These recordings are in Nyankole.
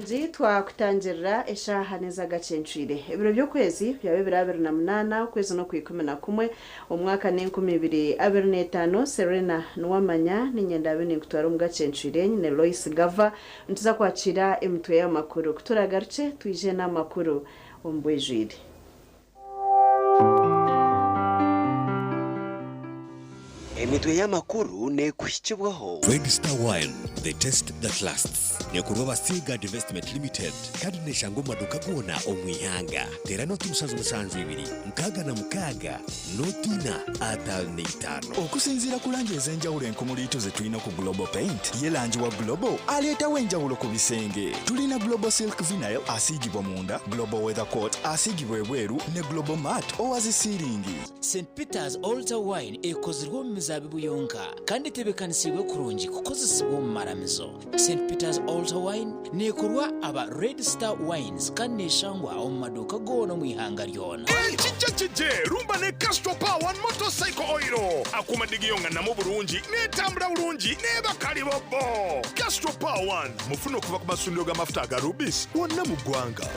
Kurungi twakutangirira eshaaha n'ez'agacencwire. Ebiro by'okwezi byaba ebiro 28 okwezi n'okwikumi na kumwe omwaka n'enkumi ibiri abiri n'etaano. Serena Niwamanya niinye ndaabe ninkutwara omu gacencwire nyine Loyce Gava nituza kwakiira emitwe y'amakuru. Ku turagarukye twije n'amakuru omu bwijwire. Emitwe y'amakuru neekuhikibwaho. Red Star Wine, the taste that lasts. Neekorwa aba Seaguard Investment Limited kandi neeshangwa omu maduuka goona omu ihanga. Teera nooti 772 66 nooti 4 55. Okusinziira ku langi ez'enjawulo enkumuliitu ze tulina ku Global Paint, ye langi wa Global aleetawo enjawulo ku bisenge. Tulina Global Silk Vinyl asiigibwa munda, Global Weather Coat asiigibwa ebweru ne Global Matte owa zi siiringi. St Peter's Altar Wine ekozirwe omu mizaabibu yonka kandi etebeekanisiibwe kurungi kukozesibwa omu maramizo. St Peter's Altar Wine neekorwa aba Red Star Wines kandi neeshangwa omu maduuka goona omu ihanga ryona. Ekija kije rumba ne Castrol Power One Motorcycle Oil. Akuuma digiyo nga namu bulungi, n'etambula bulungi n'eba kalibobbo. Castrol Power One mufune okuva ku masundiro g'amafuta aga Rubis wonna mu ggwanga.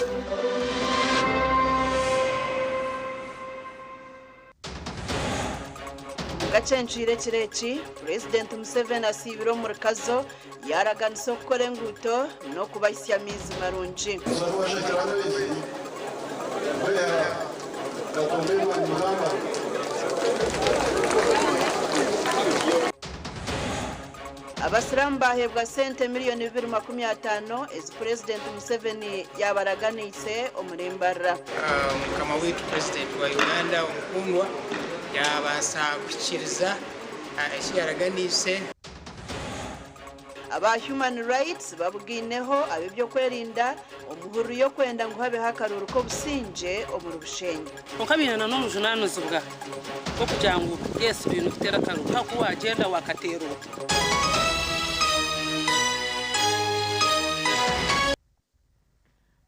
Omugacencwire ekiro eki, Purezidenti Museveni asiibire omuri Kazo yaaraganisa okukora enguuto n'okubahisya amaizi marungi. Abasiraamu baaheebwa sente miriyoni 250 ezi Purezidenti Museveni yaabaraganiise omuri Mbarara. Mukama waitu Purezidenti wa Uganda omukundwa yaabaasa kuhikiiriza eki yaaraganiise. Aba Human Rights babugaineho ab'eby'okwerinda omu hururu y'okwenda ngu habeho akaruuru k'obusingye omuri Bushenyi. Kwonka baine na n'obujunaanizibwa bw'okugira ngu yes baine kuteera akaruuru ahakuba waagyenda waakateera ota?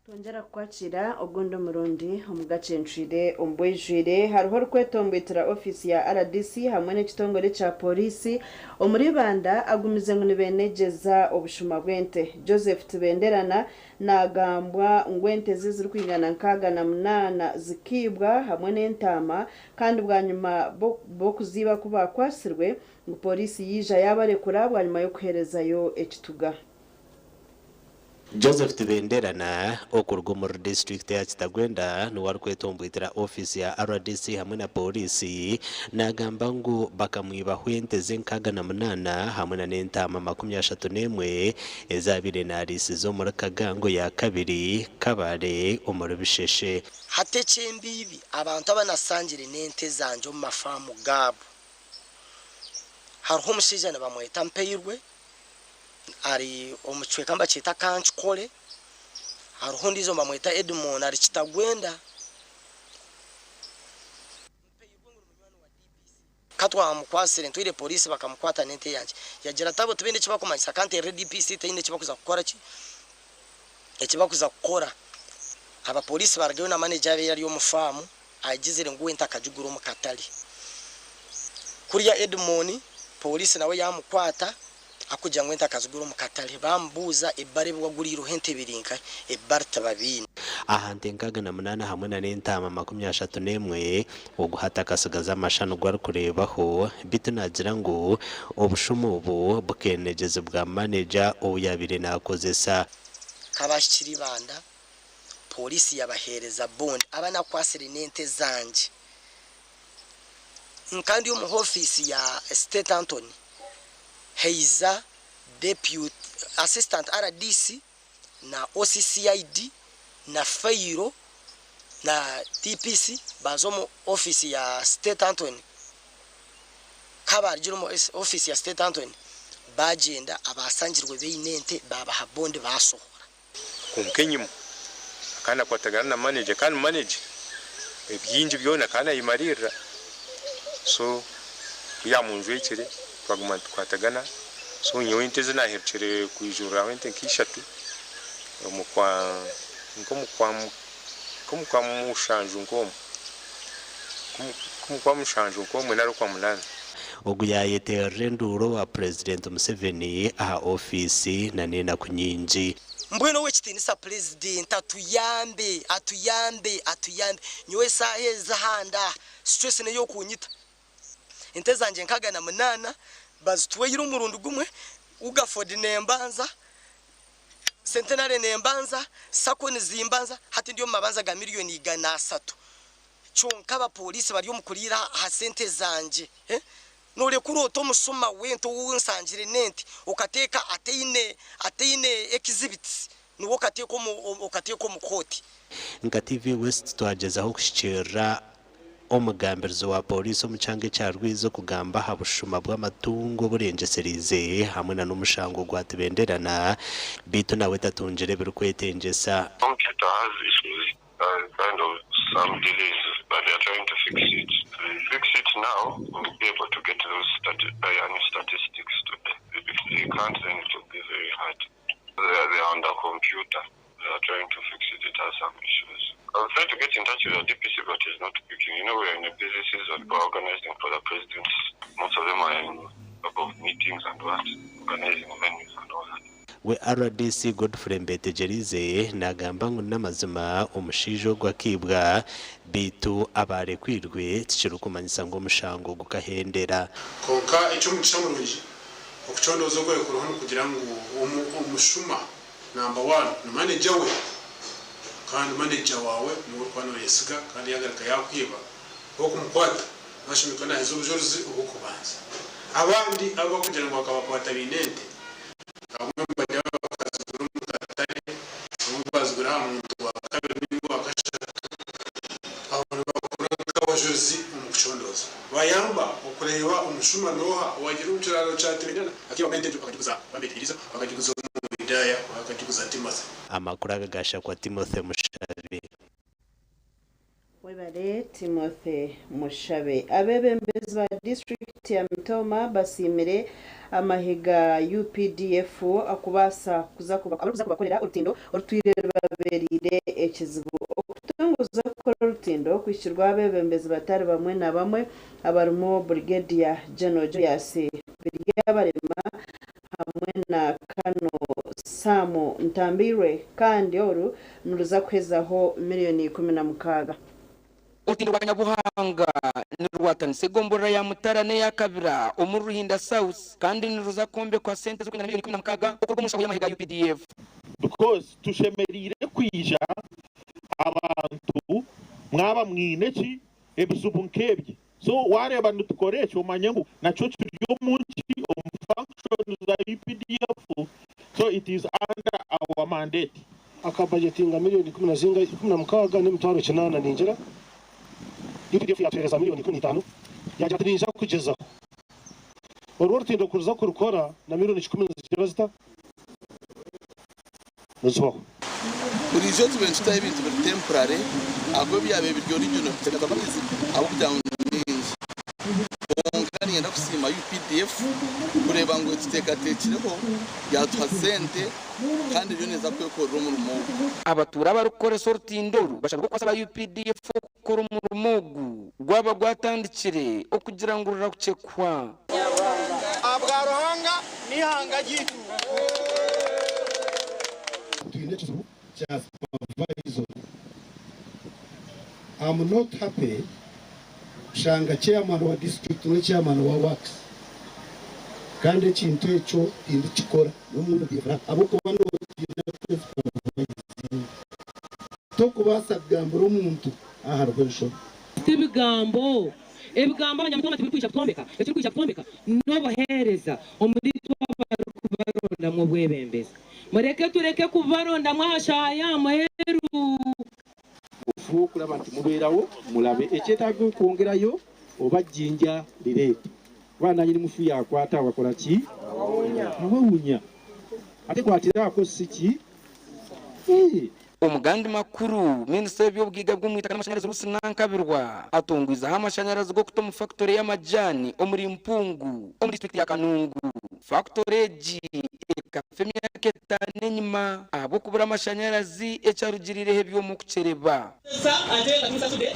Twongyera kukwakira ogundi omurundi omu gacencwire omu bwijwire hariho orikwetomboitera ofiisi ya rdc hamwe n'ekitongore kya pooriisi omuri Ibanda agumize ngu nibenegyeza obushuma bw'ente. Joseph Tibenderana nagambwa ngu ente ze ezirikwingana 68 zikaibwa hamwe n'entaama kandi bwanyima b'okuziiba ku baakwatsirwe ngu pooriisi yaija yaabarekura bwanyima y'okuheerezayo ekituga. Joseph Tibenderana okuruga omuri disiturikiti ya Kitagwenda niwe arikwetomboitera ofiisi ya rdc hamwe na pooriisi nagamba ngu bakamwibaho ente ze 68 hamwe na n'entaama 31 ezi abaire nariisiza omuri Kagango ya kabiri Kabale omuri Bisheshe. Hati eky'embiibi, abantu abanasangire n'ente zangye omu mafaamu gaabo, hariho omushaija nibamweta Mpairwe, ari omu kicweka nibakyeta Kankikore, hariho ondiijo nibamweta Edmond ari Kitagwenda. Ka twamukwasire ntwire poriisi bakamukwata n'ente yangye. Yagira ati abo tibaine eki bakumanyisa ka nteerere DPC teine eki bakuza kukora ki eki bakuza kukora. Abaporiisi barugayo na maneja abaire ari omu faamu agizire ngu ente akagigura omu katare. Kuriya Edmond poriisi nawe yaamukwata Ahakugira ngu ente akazigura omu katare, baamubuuza ebibara ebi waguriireho ente biri nkahi? Ebibara tibabiine. Aha nte 68 hamwe na n'entaama 31, ogu hati akatsigaza amashani gu arikureebaho, beitu naagira ngu obushuma obu bukeenegyezibwa maneja ou yaabaire naakozesa. Ka baahikire Ibanda, pooriisi yabaheereza bondi aba nakwatsire n'ente zangye. Nka ndi omu hoofiisi ya State Antony, haija Deputy Assistant rdc na OC CID na Failo na DPC baaza omu ofiisi ya State Antony. Ka baarugire omu ofiisi ya State Antony baagyenda abaashangirwe baine ente baabaha bondi baasohora. Kwonka enyima akaba nakwatagana na manager kandi manager ebyingi byona akaba nayemariirira so kuyamunjwekire twaguma nitukwatagana so nyowe ente ezi naherukire kwijuriraho ente nka ishatu omukwa nkomukwa nkomukwa mushanju nkomwe nkomukwa mushanju nkomwe nari okwa munana. Ogu yaayeteerera enduuru owa Purezidenti Museveni aha ofiisi na n'enaku nyingi. Mbwenu Ow'ekitiinisa Purezidenti atuyambe, atuyambe, atuyambe. Nyowe eshaaha ezi ahandi aha, stress n'ey'okunyita. Ente zangye 68 bazitwaire omurundi gumwe, Ugaford nembanza, Centenary nembanza, Sacco nizimbanza, hati ndi omu mabanja ga miriyoni 300. Kyonka abapooriisi bari omu kuriira aha sente zangye. Noorekura ota omushuma w'ente ou nsangire n'ente okateeka ataine ataine exhibits niwe okateeka omu okateeka omu kooti? Nka TV West twagyezaho kuhikiirira omugambirizi wa pooriisi omu kyanga ekya Rwizi okugamba aha bushuma bw'amatungo oburengyesereize hamwe na n'omushango gwa Tibenderana beitu nawe tatungire ebirikwetengyesa. Computer has issues and kind of some delays but they are trying to fix it. If they fix it now we will be able to get those statistics today. If they can't then it will be very hard. They are on the computer. They are trying to fix it. It has some issues. I'm trying to get in touch with the DPC but he's not picking. You know we are in a busy season. We're organizing for the presidents. Most of them are in of meetings and what, organizing venues and all that. We rdc Godfrey Mbetegyereize nagamba ngu n'amazima omushaija ogu akaibwa beitu abaarekwirwe tikirikumanyisa ngu omushango gukahendera. Kwonka eky'omugisha murungi, okucondooza okweye kuriho nikugira ngu omushuma namba wani ni maneja we kandi maneja waawe niwe orikuba noyesiga kandi yagaruka yakwiba ow'okumukwata nashemereire kuba naheza obujurizi obw'okubanza. Abandi abu barikugira ngu akabakwata baine ente, abamwe nibajya bakazigura omu katare, abamwe bazigura aha muntu wa kabiri ninga owa kashatu, abo nibakora nk'abajurizi omu kucondooza. Bayamba okureeba omushuma n'oha owagiire omu kiraaro kya Tibingana akaibamu ente egyo akagiguza Bambetegyereize, akagiguza Omuyudaaya oba akagiguza Timothy. Amakuru aga gashakwa Timothy Mushabe. Webare Timothy Mushabe. Abeebembezi ba disiturikiti ya Mitooma basiimire amahe ga UPDF kubaasa kuza abarikuza kubakorera orutindo orutwire rubabeereire ekizibu. Okutunguza okukora orutindo kuhikirweho abeebembezi batari bamwe na bamwe abarimu Brigadier General Julius Biryabarema hamwe na Kano Sam Ntambirwe kandi oru niruza kuhezaho miriyoni 16. Orutindo rwa Kanyabuhanga nirurwatanisa egomborora ya Mutara n'eya Kabira omuri Ruhinda South kandi niruza kwombekwa sente zirikwingana miriyoni 16 okuruga omu nshaho y'amahe ga UPDF. Because tushemereire kwija abantu mwaba mwine ki ebizibu nk'ebye. So wareeba nitukora ekyo omanye ngu nakyo kiri omunki omu functions za UPDF so it is under our mandate. Akabajetinga miriyoni ikumi na zingahi, 16 n'emitwaro kinaana ningira UPDF yatuheereza miriyoni 15 yaagira ati ninza kugyezaho orwo orutindo kuruza kurukora na miriyoni kikumi nizigira zita? Nizihwaho. Buriijo tube nitutaho ebintu biri temporary ahabw'okuba ebyabaire biri original biteekateekwa bizibu ahabw'okugira ngu ni bingi. Kwonka niinyenda kusiima UPDF kureeba ngu etuteekateekireho yaatuha sente kandi eriyo neeza kwekorera omurimo ogu. Abatuura abarikukoresa orutindo oru bashabirwe kukwasa aba UPDF okukora omurimo ogu gwaba gwatandikire okugira ngu rurahukye kuhwa. Ahabwa Ruhanga n'eihanga ryaitu. Twine ekizibu kya supervisory. Am not happy kushanga chairman wa district niwe chairman wa works kandi ekintu ekyo tindikikora n'omurundi ahabw'okuba notiina kwe supervisinga. Tokubaasa kugambira omuntu aha hariho enshobi. Ti bigambo. Ebigambo abanyamitooma tibirikwija kutwombeka. Ekirikwija kutwombeka n'obuheereza omuri itwe abarikubarondamu obwebembezi. Mureke tureke kubarondamu aha shaaha y'aha muheru. Mufube okulaba nti mubeerawo mulabe ekyetaaga okwongerayo oba Jinja lireete kuba nanyini mufu yakwata wakola ki awewunya ate kwatiraako si ki eeh. Omugandi makuru, Minisita w'eby'obugaiga bw'omwitaka n'amashanyarazi Ruth Nankabirwa atongwizeho amashanyarazi g'okuta omu fakitore y'amajaani omuri Mpungu omu disiturikiti ya Kanungu. Fakitore egi ekafa emyaka etaano enyima ahabw'okubura amashanyarazi ekyarugiriireho ebyoma okukyereba. Ate nga tumusasudde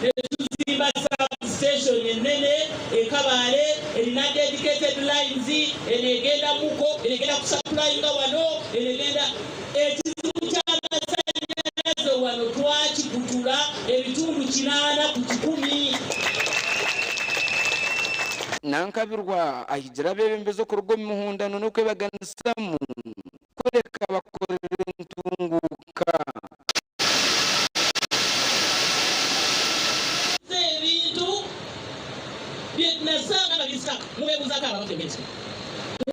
ne tuzimba sub station. Substation enene e Kabale erina dedicated lines, eno egenda Muko, eno egenda kusupplyinga wano, eno egenda. Ekizibu ky'amasanyalaze wano twakikutula ebitundu 80%. Nankabirwa ahigira abeebembezi okuruga omu mihundano n'okwebaganisamu kureka bakorere entunguuka. Ebintu byenasanga nga biri stuck mubebuzaako ababatemezi.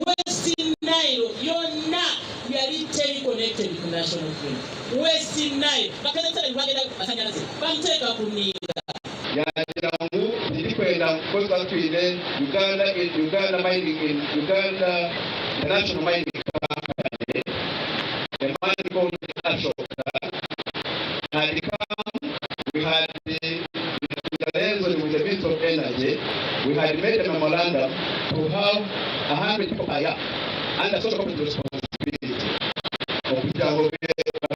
West Nile yonna yali teri connected ku national grid. West Nile President Museveni lwagenda masanyalaze bamuteeka ku nninga. Yagira ngu tirikwenda kukozesa twine Uganda Uganda Mining Uganda International Mining Company, a man called Ashoka had come. We had the liaison with the Minister of Energy. We had made a memorandum to have 100 people per year under social corporate responsibility okugira ngu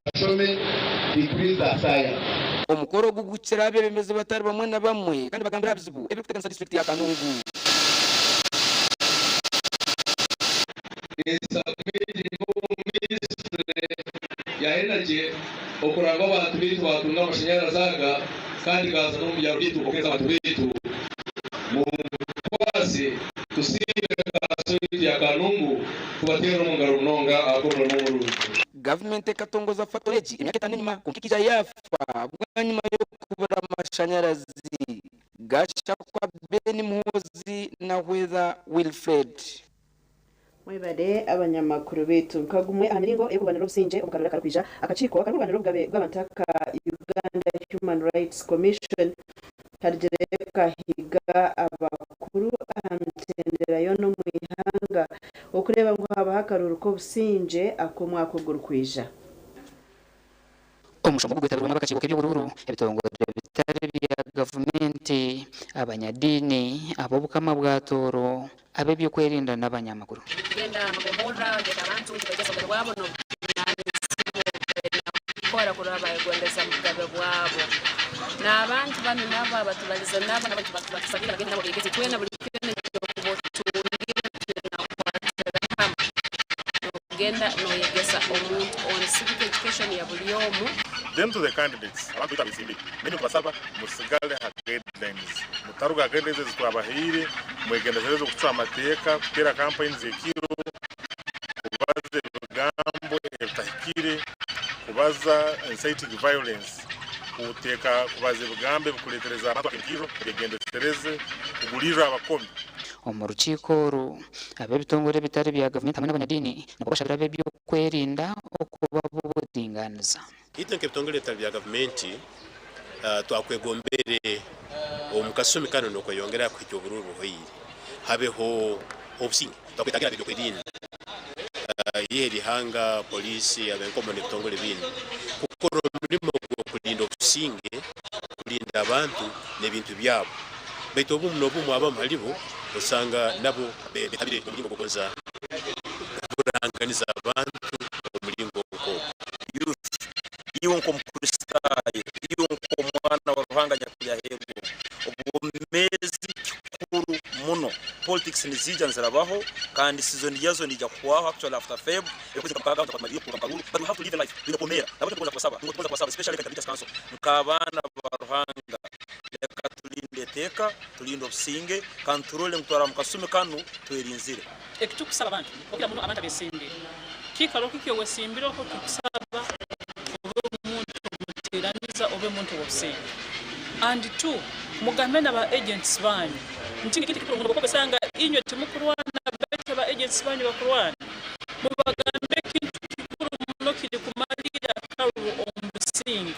bashome degrees za science. Omukoro ogu guhikire abeebembezi batari bamwe na bamwe kandi bagambire aha bizibu ebirikuteganisa disiturikiti ya Kanungu. Ya energy okuranga abantu baitu batunga amashanyarazi aga kandi gaza n'omu byaro byaitu okeza abantu baitu mukwase tusiime kanso yaitu ya Kanungu tubateere omu ngaro munonga ahabw'omurimo omurungi. Gavumenti ekatongoza factory egi emyaka etaano enyima kwonka ekaija yaafa bwanyima y'okubura amashanyarazi. Gashakwa Ben Muhoozi na Hweza Wilfred. Mwebare abanyamakuru baitu. Nka gumwe aha miringo ey'okurwanirira obusingye omu karori akarikwija, akakiiko akarikurwanirira obugabe bw'abantu aka Uganda Human Rights Commission karugire kahiga abakuru aha mitendera yoona omu ihanga okureeba ngu habaho akaruru k'obusingye ak'omwaka ogurikwija. Omushomo ogu gwetabirwemu ab'akakiiko k'eby'oburuuru, ebitongore bitari bya gavumenti, abanyadiini, ab'obukama bwa Tooro, ab'ebyokwerinda n'abanyamakuru. Genda nokuhurra genda abantu nibegesa obugabe bwabo n'obuvunanizibwa obu kukora kurora bayegondeza mu bugabe bwabo. N'abantu banu nabo abatubalize nabo n'abantu batusabire bagende nabo begese twena buli kyona ekyokuba otungire twena kukwatira hamu nogenda noyegesa omuntu on civic education ya buli omu. Then to the candidates, abantu baitu abesimbi, nenye kubasaba musigale ha guidelines, mutaruga guidelines ezi twabahaire, mwegendesereze okucwa amateeka, kuteera campaigns ekiro, kubaza ebigambo ebitahikire, kubaza inciting violence, kuteeka kubaza ebigambo ebikuleetereza abantu ekiro, mwegendesereze kugulirra abakomi. Omu rukiiko oru, ab'ebitongore ebitari bya gavumenti hamwe n'abanyadiini nabo bashabire ab'ebyokwerinda okuba ab'oburingaaniza. Itwe nk'ebitongore ebitari bya gavumenti twakwegombere omu kasumi kanu n'okweyongera kuhikya obururu buhoire habeho obusinge. Twakwetagira ab'ebyokwerinda, ihe ly'ihanga, poliisi, ab'enkomo n'ebitongore ebindi kukora omurimo gw'okulinda obusinge, kulinda abantu n'ebintu byabo. Baitu obumu n'obumu abamu halibo osanga nabo betabire omu muringo gw'okugonza kuburanganiza abantu omu muringo nk'ogwo. Youth, iwe nk'Omukristaayo, iwe nk'omwana wa Ruhanga nyakuli ahaiguru, obwomeezi kikuru muno. Politics niziija nizirabaho kandi season yazo niija kuhwaho actually after Feb, okwezi nka mukaaga tukaba tumaliriire kuruga mu karuuru, but we have to live a life, twine kwomeera. Nahabwekyo nitugonza kubasaba, nitugonza kubasaba especially nka Leaders Council, nk'abaana ba Ruhanga, leka tulinde eteeka, tulinde obusinge kandi turole ngu twaraba mu kasumi kanu twerinzire. Eki tukusaba abantu, okukira muno abantu abesimbire, kiikaro kiki owesimbireho, tukusaba obe omuntu omuteraniza, obe omuntu ow'obusinge. And two, mugambe n'aba agents banyu nti ekintu kikuru muno bw'okusanga inywe timukurwana baitu aba agents banyu bakurwana, mubagambe ekintu kikuru muno kiri kumalira akaruru omu businge.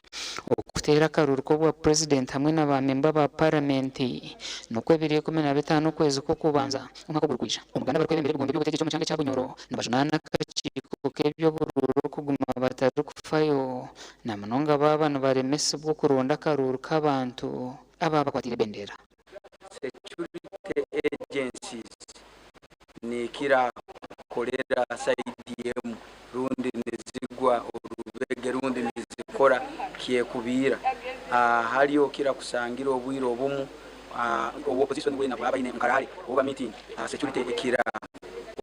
Okuteera akaruru k'obwa purezidenti hamwe na baamemba ba paramenti nikwo ebiro 15 okwezi kw'okubanza omwaka ogurikwija. Omuganda abarikwebembera ebigombe by'obutegyeki omu kyanga ekya Bunyoro nibajunaana akakiiko k'eby'oburuuru okuguma batarikufayo na munonga baaba nibaremesibwa okuronda akaruru k'abantu ababakwatiire ebendera. Security agencies nikira kukorera side emu rundi nizigwa orubege rundi nizikora kyekubiira. Hariyo okira kusangira obwire obumu Obu opposition bwena bwaba aine nka rally oba meeting, security ekira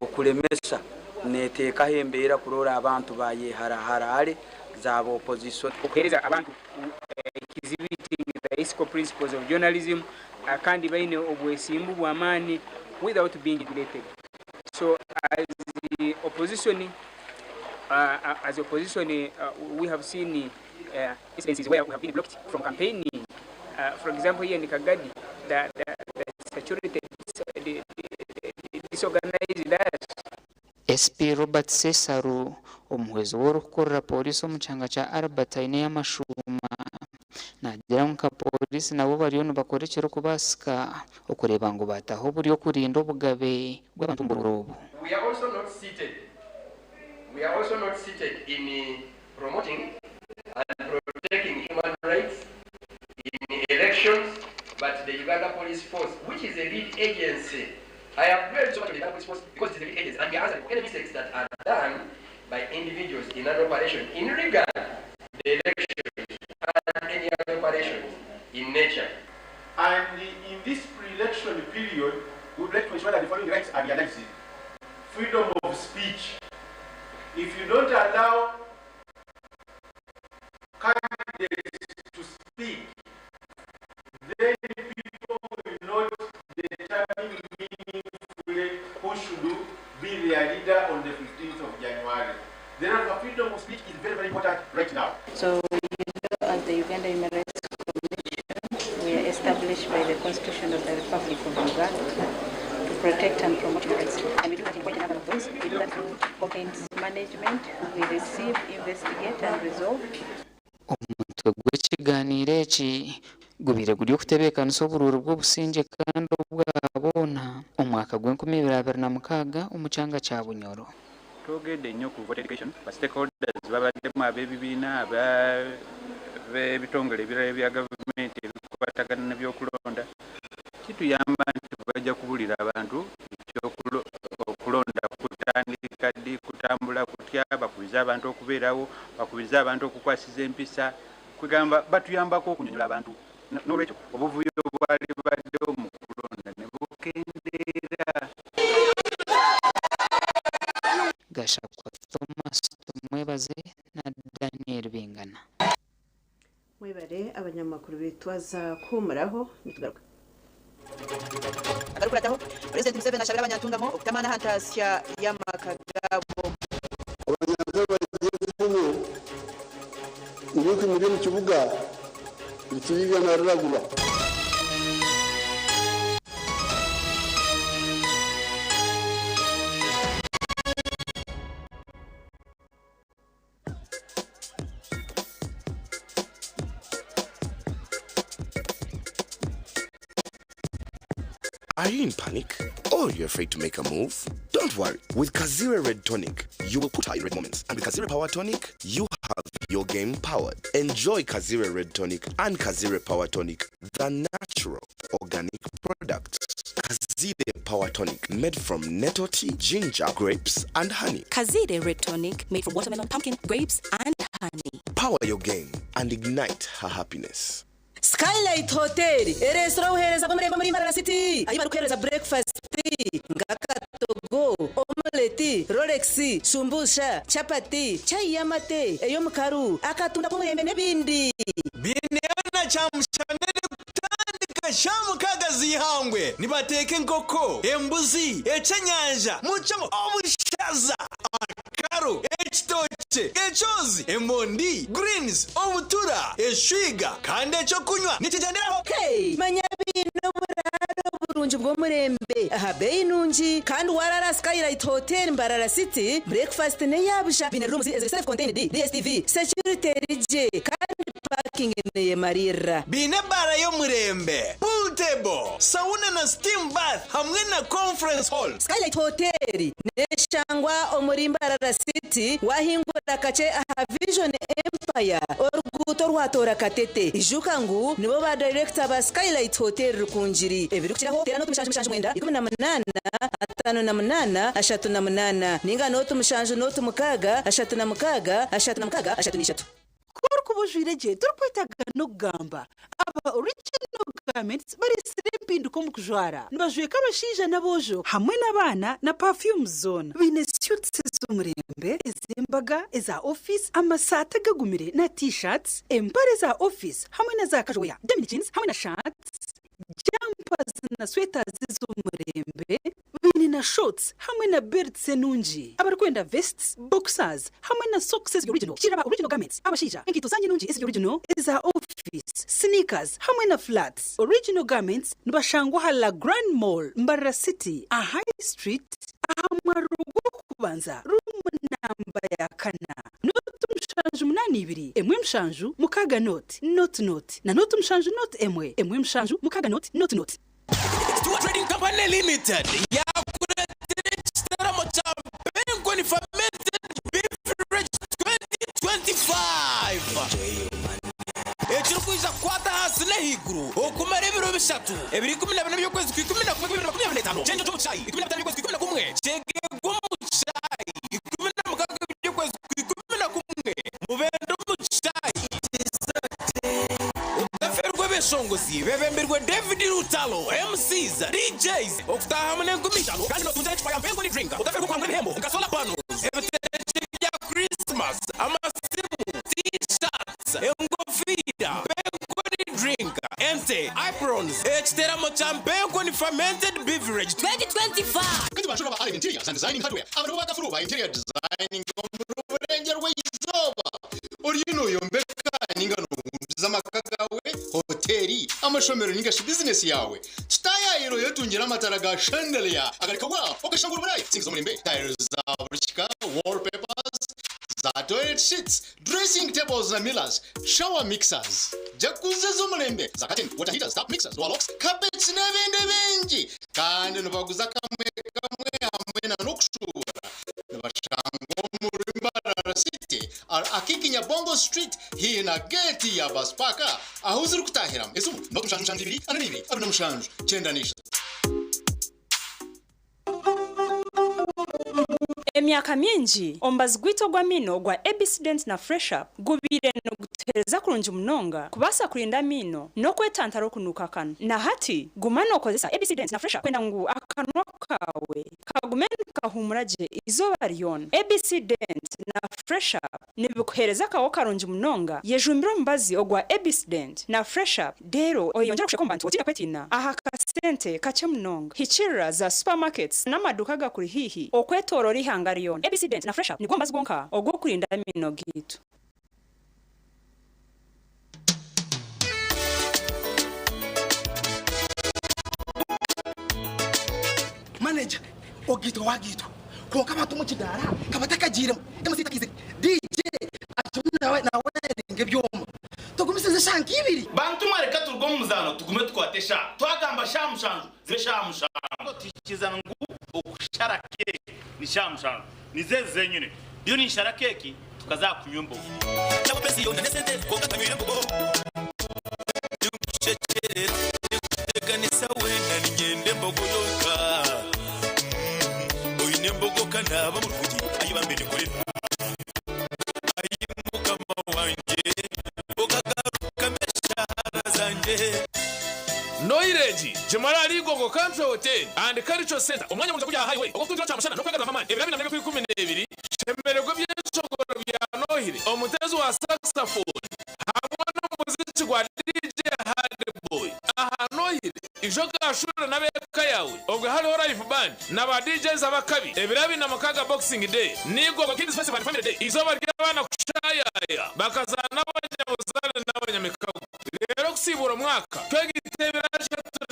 okulemesa neteekaho embeera kurora abantu bayehara ha rally zaba opposition. Okuheereza abantu exhibiting the ethical principles of journalism kandi baine obwesimbu bw'amaani without being intimidated. So as opposition, as opposition we have seen incidences where we have been blocked from campaigning. For example, here in Kagadi, the security disorganized us. SP Robert Ssesaru, omuhwezi w'orikukurira pooriisi omu kyanga kya Albert Aineyamashuuma naagira ngu nka pooriisi nabo bariyo nibakora ekirikubaasika okureeba ngu baataho oburyo okurinda obugabe bw'abantu omu buruuru obu. We are also not seated. We are also not seated in promoting and protecting human rights in elections, but the Uganda Police Force, which is a lead agency. I have read so much on the Uganda Police Force because it is a lead agency, and we are answering for any mistakes that are done by individuals in an operation in regard the elections and any other operations in nature. And in this pre-election period, we would like to ensure that the following rights are realized. Freedom of speech. If you don't allow candidates to speak, then people will not determine meaningfully who should be their leader on the 15th of January. Therefore, freedom of speech is very, very important right now. So, as the Uganda Human Rights Commission, we are established by the Constitution of the Republic of Uganda to protect and promote human rights. And we do that in quite a number of ways. We do that through complaints management. We receive, investigate, and resolve. Omutwe gw'ekiganiiro eki gubaire guri okutebeekanisa oburuuru bw'obusingye kandi obwa boona omwaka gw'enkumi ibiri abiri na mukaaga omu kyanga kya Bunyoro. Twogedde nnyo ku voter education. Ba stakeholders babaddemu ab'ebibiina, ab'ebitongole ebirala ebya gavumenti ebikwatagana n'ebyokulonda. Kituyamba nti bajja kubulira abantu okulonda kutandika ddi, kutambula kutya, bakubirize abantu okubeerawo, bakubirize abantu okukwasiza empisa. Kwegamba batuyambako okunyonyola abantu. N'olwekyo obuvuyo bwali baddewo mu kulonda ne bukendeera. Gashakwa Thomas Tumwebaze na Daniel Bingana. Mwebare abanyamakuru bitwaza kuhumuraho nitugaruka. Agarukurataho President Museveni ashabira abanyantungamo okutamana hantasya y'amaka gabo. Abanyankore bagiye kuvumu ibiki muri mu kibuga ikibiga na ruragura. Are you in panic or you're afraid to make a move? Don't worry. With Kazire Red Tonic, you will put out your red moments. And with Kazire Power Tonic, you have your game powered. Enjoy Kazire Red Tonic and Kazire Power Tonic, the natural organic products. Kazire Power Tonic, made from nettle tea, ginger, grapes, and honey. Kazire Red Tonic, made from watermelon, pumpkin, grapes, and honey. Power your game and ignite her happiness. Skylight Hotel, eresitora uhereza bw'amarembo muri Mbarara City, aho bari kuhereza breakfast ngakatogo, omelette, rolex, shumbusha, chapati, chayi y'amate, ey'omukaru, akatunda k'omurembe n'ebindi. Bineana kyamushanere kutandika sha 6 zihangwe nibateeka enkoko, embuzi, ekyenyanja, mucamo, obushaza, akaru, ekitookye, ekyozi, emondi, greens, obutura, eshwiga, kandi ekyokunywa nikigenderaho. Hey, manya bino buraro burungi bw'omurembe aha beyi nungi kandi warara Skylight Hotel Mbarara City, breakfast neyabusha, bine rooms eziri self contained, DSTV, security rije, kandi parking neyemarira. Biine bara y'omurembe, pool table, sauna na steam bath, hamwe na conference hall. Skylight Hotel neshangwa omuri Mbarara City, wahingura kace aha Vision Empire, oruguuto rwatora Katete. Ijuka ngu nibo ba director ba Skylight Hotel Rukungiri. Ebirikukiraho tera noti 7 79 58 38, ninga noti 7 0 6 36 36 33. Orikuba ojwaire gye torikwetaaga n'okugamba. Aba Original Garments bareetsire empinduka omu kujwara. Nibajweka abashaija n'aboojo hamwe n'abaana na perfumes zoona. Baine suits ez'omurembe, ez'embaga, eza ofiisi, amasaati agagumire na t-shirts, empare za ofiisi hamwe na za casual wear, denim jeans hamwe na shirts, jumpers na sweaters ez'omurembe. Baine na shorts hamwe na belts enungi. Abarikwenda vests, boxers hamwe na socks eziri original kira aba Original Garments. Abashaija, enkaito zanyu enungi eziri original, eza office, sneakers hamwe na flats. Original Garments nibashangwa aha La Grand Mall, Mbarara City, aha High Street, aha mwariro gw'okubanza, room namba ya kana. Nooti 782 1 7 6 nooti nooti nooti na nooti 7 nooti 1 1 7 6 nooti nooti nooti. Stewart Trading Company Limited yakureetera ekitaramo kya Bengoni Fermented Beverage 2025 ekirikwija kukwata ahansi n'ahaiguru okumara ebiro bishatu, ebiro 14 by'okwezi kwa 11 2025, Kyenjo ky'omu Kyayi, 15 by'okwezi kwa 11, Kyegegwa omu Kyayi, 16 by'okwezi kwa 11, Mubende omu Kyayi. Ogaferwa ebeshongozi bebembirwe David Lutalo, MCs, DJs, okutaaha hamwe n'enkumi itaano kandi notungira ecupa ya Mpengo ni Drink. Otaferwa okuhangura ebihembo nka solar panels, ebiterekye bya Christmas, amasimu, T-shirts, engofiira, Mpengo ni Drink, ente, aprons, ekiteramo kya Mpengo ni Fermented Beverage 2025. Kandi banshura ba Allen Interiors and Designing Hardware aba nibo bakafuru ba interior designing omuri Burengyerwa-izooba. Oriyo nooyombeka ninga noohunduza amaka gaawe, hoteeri, amashomero ninga shi bizinesi yaawe? Kitaayaayira oyetungire amatara ga chandelier agari kawa okashanga ori Buraaya. Singa z'omurembe, tiles za buri kika, wallpapers, za toilet sheets, dressing tables na mirrors, shower mixers, jacuzzi ez'omurembe, za curtain, water heaters, tap mixers, door locks, carpets n'ebindi bingi. Kandi nibaguza kamwe kamwe hamwe na n'okushuubura. Nibashangwa omuri Mbarara City ahari Nyabongo Street haihi na geeti ya bus park ahu zirikutahiramu. Esimu noti 7 7 2 42 27 93. Emyaka mingi, omubazi gwaitu ogw'amaino ogwa ABC Dent na Fresh Up gubaire nigutuheereza kurungi munonga kubaasa kurinda amaino n'okwetantara okunuuka akanwa. Na hati, guma nookozesa ABC Dent na Fresh Up kwenda ngu akanwa kaawe kagume nikahuumura gye eizooba ryona. ABC Dent na Fresh Up nibikuheereza akaho karungi munonga. Yejumbire omubazi ogwa ABC Dent na Fresh Up reero oyeyongyere kusheka omu bantu otaine kwetiina aha kasente kakye munonga. Hikiirira za supermarkets n'amaduuka agakuri haihi okwetooroora eihanga ryona. ABC Dent na Fresh Up nigwo mubazi gwonka ogw'okurinda amaino gaitu. Manager ogaitwa wagaitwa kwonka abantu omu kidaara kabatakagiiremu MC takaizire DJ akirimu nawe nawerenga ebyoma togumisiriza eshaaha nka ibiri. Bantu mwe reka turuge omu muzaano tugume tukwate eshaaha. Twagamba shaaha mushanju zibe shaaha mushanju. Twikiriza ngu okushara keeki ni shaaha mushanju. Nizo ezi zenyine. Ndiyo ninshara keeki tukaza aha kunywa embogo. Ninkushekyerera, ninkuteganisa weena niinyenda embogo yonka. Oine embogo ka naaba murungi, ai bambe ninkurira. Ai Mukama wangye, okagarukamu eshaara zangye. Noiregi, Gimara ahari Igongo Country Hotel and Cultural Centre, omwanya murungi oguri aha highway ogw'okutungira kyamushana n'okwegaruramu amaani. Ebiro 24 Shemererwa eby'eshongoro bya Nohire, omuteezi wa saxophone hamwe n'omuziki gwa DJ Hardboy aha Nohire. Ija ogashuure n'ab'eka yaawe obwe hariho live band na ba DJs ab'akabi. Ebiro 26 Boxing Day n'Igongo Kids Festival and Family Day, eizooba ry'abaana kushaayaaya bakazaana n'abanyabuzaare n'abanyamikago. Reero okusiibuura omwaka, twegite ebiro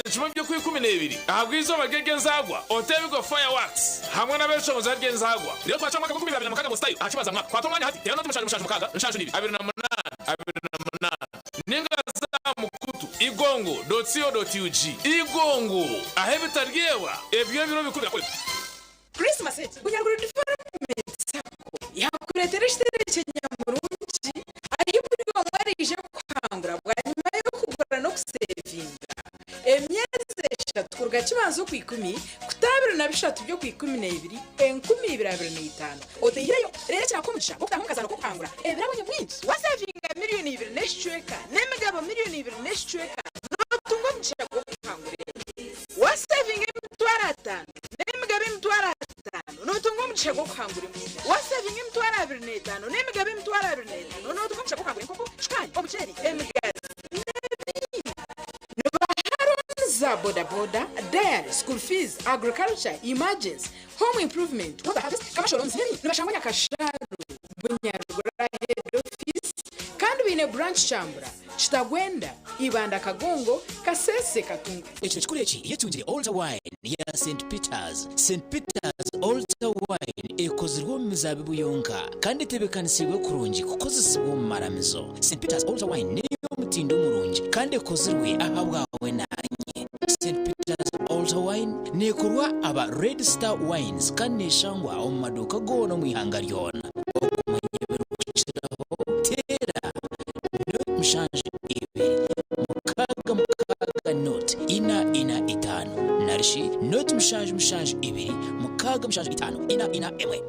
31 by'okwikumi-n'ebiri ahabw'eizooba ry'ery'enzaarwa, oteebigwe fireworks hamwe n'abeeshongozi aha ry'enzaarwa. Reero twakye omwaka gw'enkumi ibiri abiri na mukaaga mu style aha kibanza mwaka. Kwata omwanya hati, teera nooti 7 7 6 7 28 28 ninga za aha mukutu igongo dot co dot ug. Igongo, ahu ebitaryebwa ebyo ebiro bikuru birakorerwa. Christmas egi, Bunyanguru Development Sacco yakureetera ekitebe ky'enyamurungi ahi buri omwe araije kuhangura bwanyima y'okugura n'okusevinga emyezi eshatu kuruga Kibanza Okwikumi kuta 20. 13 by'okwikumi n'ebiri 2025 otaihireyo reero ekirakuha omugisha gw'okutaaha omu kazaano k'okuhangura ebirabo nyamwingi. Waasevinga miriyoni ibiri n'ekicweka n'emigabo miriyoni ibiri n'ekicweka nootunga omugisha gw'okuhangura ente. Waasevinga 500 n'emigabo 5000 nootunga omugisha gw'okuhangura embuzi. Waasevinga 25,000 n'emigabo 25,000 nootunga omugisha gw'okuhangura enkoko, shukaari, omuceeri, emigaati n'ebindi. Nibaha looni za bodaboda, dairy, school fees, agriculture, emergency, home improvement, water harvest, commercial loans n'ebindi. Nibashangwa Nyakasharu, Bunyaruguru Head Office kandi baine branch Kyambura, Kitagwenda, Ibanda Kagongo, Kasese, Katunga. Ekiro kikuru eki yetungire Altar Wine ya St Peters. St Peters Altar Wine ekozirwe omu mizaabibu yonka kandi etebeekanisiibwe kurungi kukozesibwa omu maramizo. St Peters Altar Wine n'ey'omutindo murungi kandi ekozirwe ahabwawe naanye. St Peters Altar Wine neekorwa aba Red Star Wines kandi neeshangwa omu maduuka goona omu ihanga ryona. Okumanya ebirikukiraho, teera 072 6 6 0 4 4 5 narishi 0 7 7 2 6 7 5 4 4 1.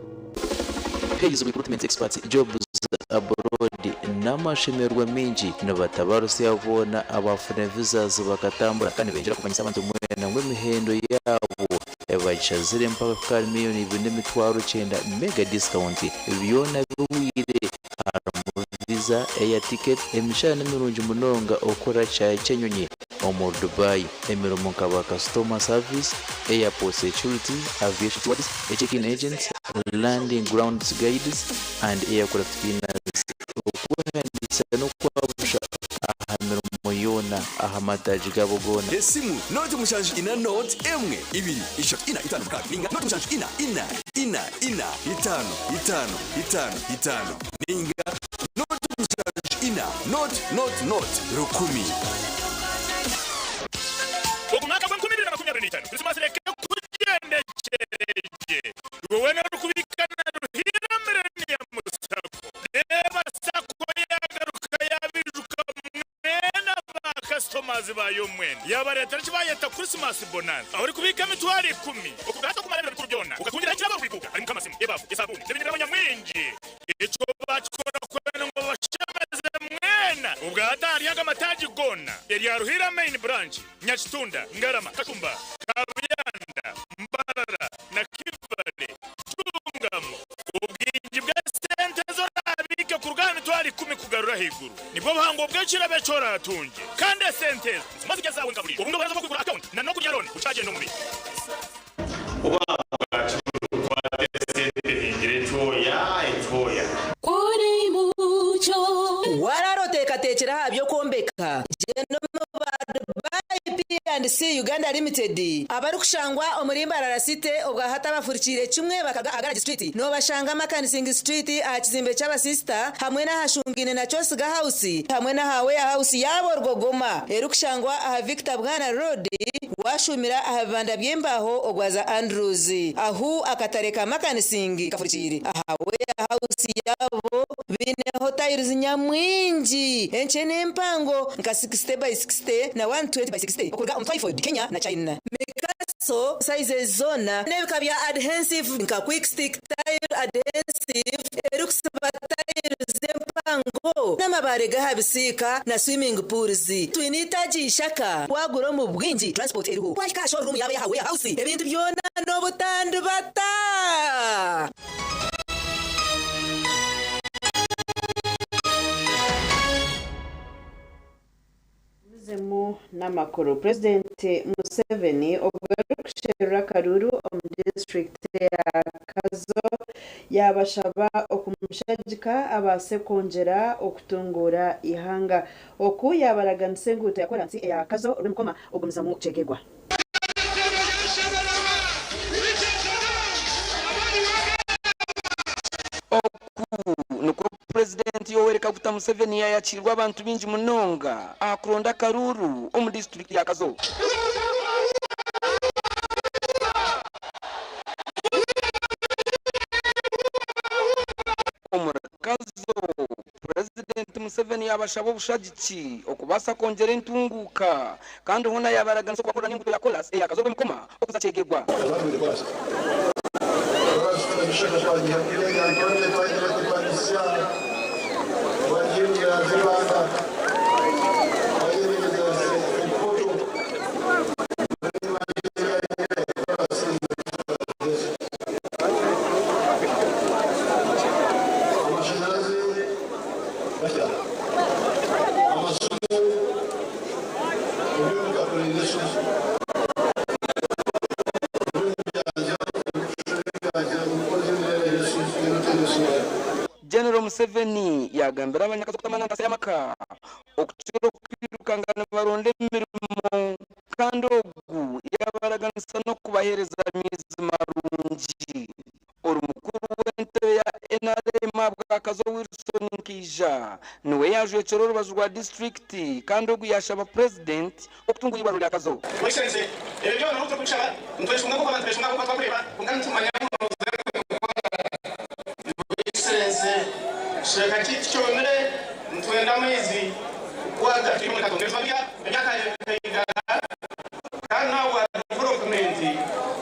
Pays Recruitment Experts Jobs Abroad N'amashemererwa maingi nibatabarutsya boona abaafuna visas bakatambura kandi nibengyera kumanyisa abantu mwena ngu emihendo yaabo bagishazire mpaka kuhika ahari 2,900,000 mega discount byona bihweire harimu visa, air ticket, emishara nimirungi munonga okukora kishaayi ky'enyonyi omuri Dubai, emirimo nka ba customer service, airport security, aviation stewards, check-in agents, landing grounds guides and aircraft cleaners. Okwehandiikisa n'okwabusha aha mirimo yoona aha mataagi gaabo goona. Esimu, 0 7 4 0 1 2 3 4 5 6 ninga 0 7 4 4 4 4 5 5 5 5 ninga 0 7 4 0 0 0 1. Ogu mwaka gwa 2025, Krisimasi reka ekugyendekyere gye. Iwe weena orikubiika na Ruhiira Millennium Sacco, reeba Sacco yaagaruka yaabijuka mwena ba kasitomazi baayo mwena. Yaabareetera eki baayeta Christmas Bonanza, ahu orikubiika 100,000 okuruga hati okumara ebiro bikuru byona, okatungiraho ekirabo orikubiikuuka harimu nk'amasimu, ebaafu, esabuuni n'ebindi birabo nyamwingi. Ekyo baakikora kwenda ngu babashemeze mwena. Obwo hati ahari aga mataagi goona, erya Ruhiira Main Branch, Nyakitunda, Ngarama, Kashumba, Kabuyanda, Mbarara na Kivale, Ntungamo. Obwingi bw'esente ezi oraabiike kuruga aha 100,000 kugarura ahaiguru nibwo buhango bw'ekirabo eki oraatungye. Kandi esente ezo niziguma ziri ezaawe nka buriijo. Obu n'obuheereza bw'okwigura akawunti na n'okurya looni bukyagyenda omu maisho. Oba bwaki buri kukwata esente hingire ekyoya ekyoya. Waraara oteekateekire aha by'okwombeka? Gyenda omu ba Dubai P&C Uganda Limited abarikushangwa omuri Mbarara City obwa hati abafurikiire kimwe bakaga aha Garage Street. Noobashanga Makanising Street aha kizimbe ky'abasisita hamwe n'ahashungaine na Kyosiga House hamwe n'aha Warehouse yaabo Rwogoma erikushangwa aha Victor Bwana Road Waashuumira aha bibanda by'embaaho ogwaza Andrews, ahu akatare ka Makanising kafurikiire. Aha warehouse yaabo baineho tiles nyamwingi enkye n'empango nka sixty by sixty na one twenty by sixty okuruga omu Twyford, Kenya na China. Mikaso sizes zoona n'ebika bya adhensive nka quick stick tile adhensive erikusiba tiles empango n'amabaare g'aha bisiika na swimming pools. Twine eitaagi ishaka wagura omu bwingi transport eriho. Wahika aha showroom yaabo ey'aha warehouse ebintu byona n'obutandibata. Tugumizemu n'amakuru. Purezidenti Museveni obwo arikusherura akaruuru omu disiturikiti eya Kazo yaabashaba okumushagika abaase kwongyera okutunguura eihanga. Oku yaabaraganisa enguuto ya koransi eya Kazo Rwemukoma okugumizamu Kyegegwa. Oku nikwo Purezidenti Yoweri Kaguta Museveni yaayakiirwe abantu baingi munonga aha kuronda akaruuru omu disiturikiti ya Kazo. Omuri Kazo, Purezidenti Museveni yaabashaba obushagiki okuba. Kubaasa kwongyera entunguuka kandi hoona yaabaraganisa okubakorera n'enguuto ya koraasi eya Kazo Rwemikoma okuza Kyegegwa. General Museveni yaagambira abanyakazo kutamanya ntaasya y'amaka okukira okwirukanga nibaronda emirimo kandi ogu yaabaraganisa n'okubaheereza amaizi marungi. Ori mukuru w'entebe ya NRM ahabwa Kazo Wilson Nkaija niwe yaajwekyera orubaju rwa disiturikiti kandi ogu yaashaba Purezidenti okutungura eirwariro rya Kazo. Excellency, ebyo byona obu turikubishaba nitweshunga nk'oku abantu beshunga ahabw'okuba twakureeba kwonka nitumanya ngu noza kukora. Excellency, ekicweka kyaitu kyomire nitwenda amaizi kukwata turi omuri Katonga ebiziba ebyakare bikaigara kandi n'ahabwa development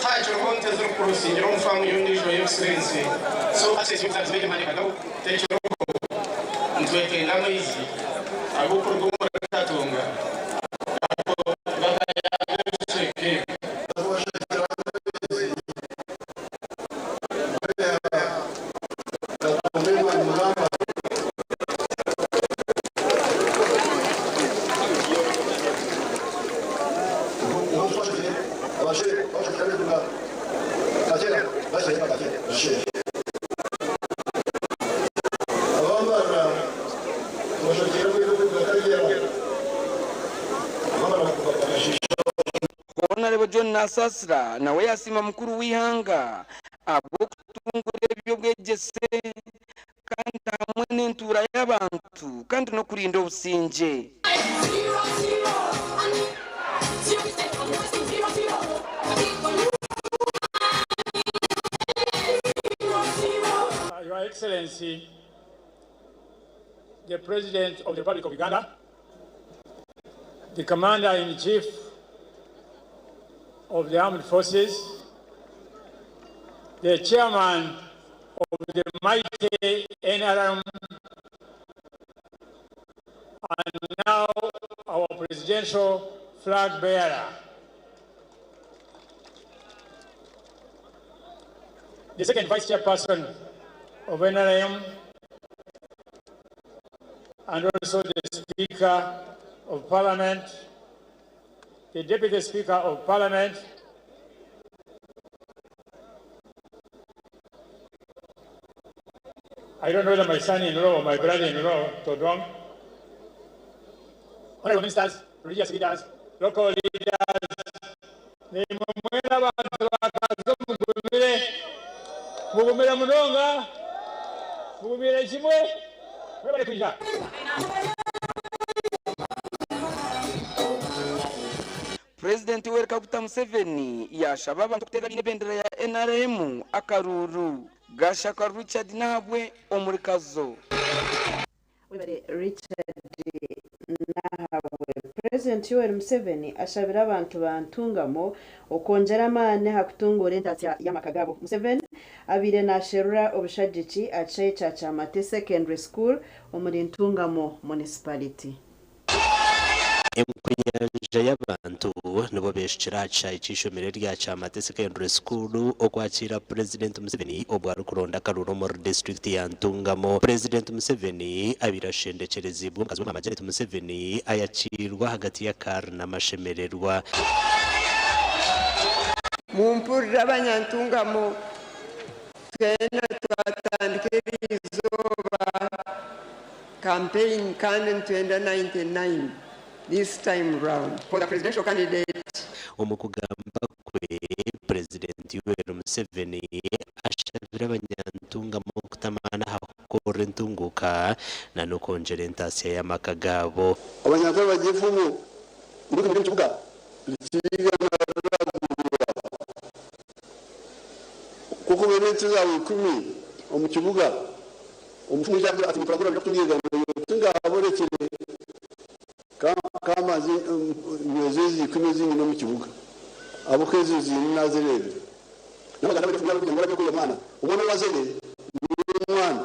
hakiriho nte ezirikukurosingira omu faamu y'ondiijo Excellency so access y'okuza biziba ebyo tekiriho nitwetenga amaizi agokuruga omuri Katonga gakayamba ebicweka ebi. Honarebo John Nasasira nawe yasiima mukuru w'eihanga ahabw'okutungura eby'obwegyese kandi hamwe n'entuura y'abantu kandi n'okurinda obusingye. Your Excellency, the President of the Republic of Uganda, the Commander-in-Chief of the Armed Forces, the Chairman of the mighty NRM, and now our presidential flag bearer, the second Vice Chairperson of NRM, and also the Speaker of Parliament, the Deputy Speaker of Parliament, I don't know whether my son-in-law or my brother-in-law, Todwong, honorable ministers, religious leaders, local leaders, nimwe mwena abantu bakazo mugumire, mugumire munonga, mugumire kimwe, mwebale kwija. Purezidenti Yoweri Kaguta Museveni yaashaba abantu kuteera abaine ebendera ya NRM akaruuru. Gashaka Richard Nahabwe omuri Kazo. Webare Richard Nahabwe. Purezidenti Yoweri Museveni ashabire abantu ba Ntungamo okwongyera amaani aha kutunguura entaasya y'amaka gaabo. Museveni abaire nasherura obushagiki aha kishaayi kya Kyamate Secondary School omuri Ntungamo Municipality. Enkuyanja y'abantu nibo beeshukire aha kishaayi ky'eishomero erya Kyamate Secondary School okwakiira Purezidenti Museveni obwo arikuronda akaruuru omuri disiturikiti ya Ntungamo. Purezidenti Museveni abaire ashendekyereziibwe omukazi we Maama Janet Museveni ayakiirwa ahagati y'akaari n'amashemererwa. Mumpurire abanyantungamo, twena twatandika eriizooba campaign kandi nitwenda 99 this time round for the presidential candidate. Omu kugamba kwe, Purezidenti Yoweri Museveni ashabire abanyantungamo okutamana aha kukorera entunguuka n'okwongyera entaasya y'amaka gaabo. Abanyankore bagira enfumu ngu ebiri omu kibuga bikiigana riragurwa. Ku orikuba oine ente zaawe ikumi omu kibuga, omufumu yaija akugira ati, Nituragura byokutubyegana, oti ngaaha borekire. mbanze nyweze ezi 10 ezi nyine omu kibuga, ahabw'okuba ezi nziine naazireebire. N'Abaganda baine kugira ngu barabye kuriya mwana, omwana ou azaire niwe mwana.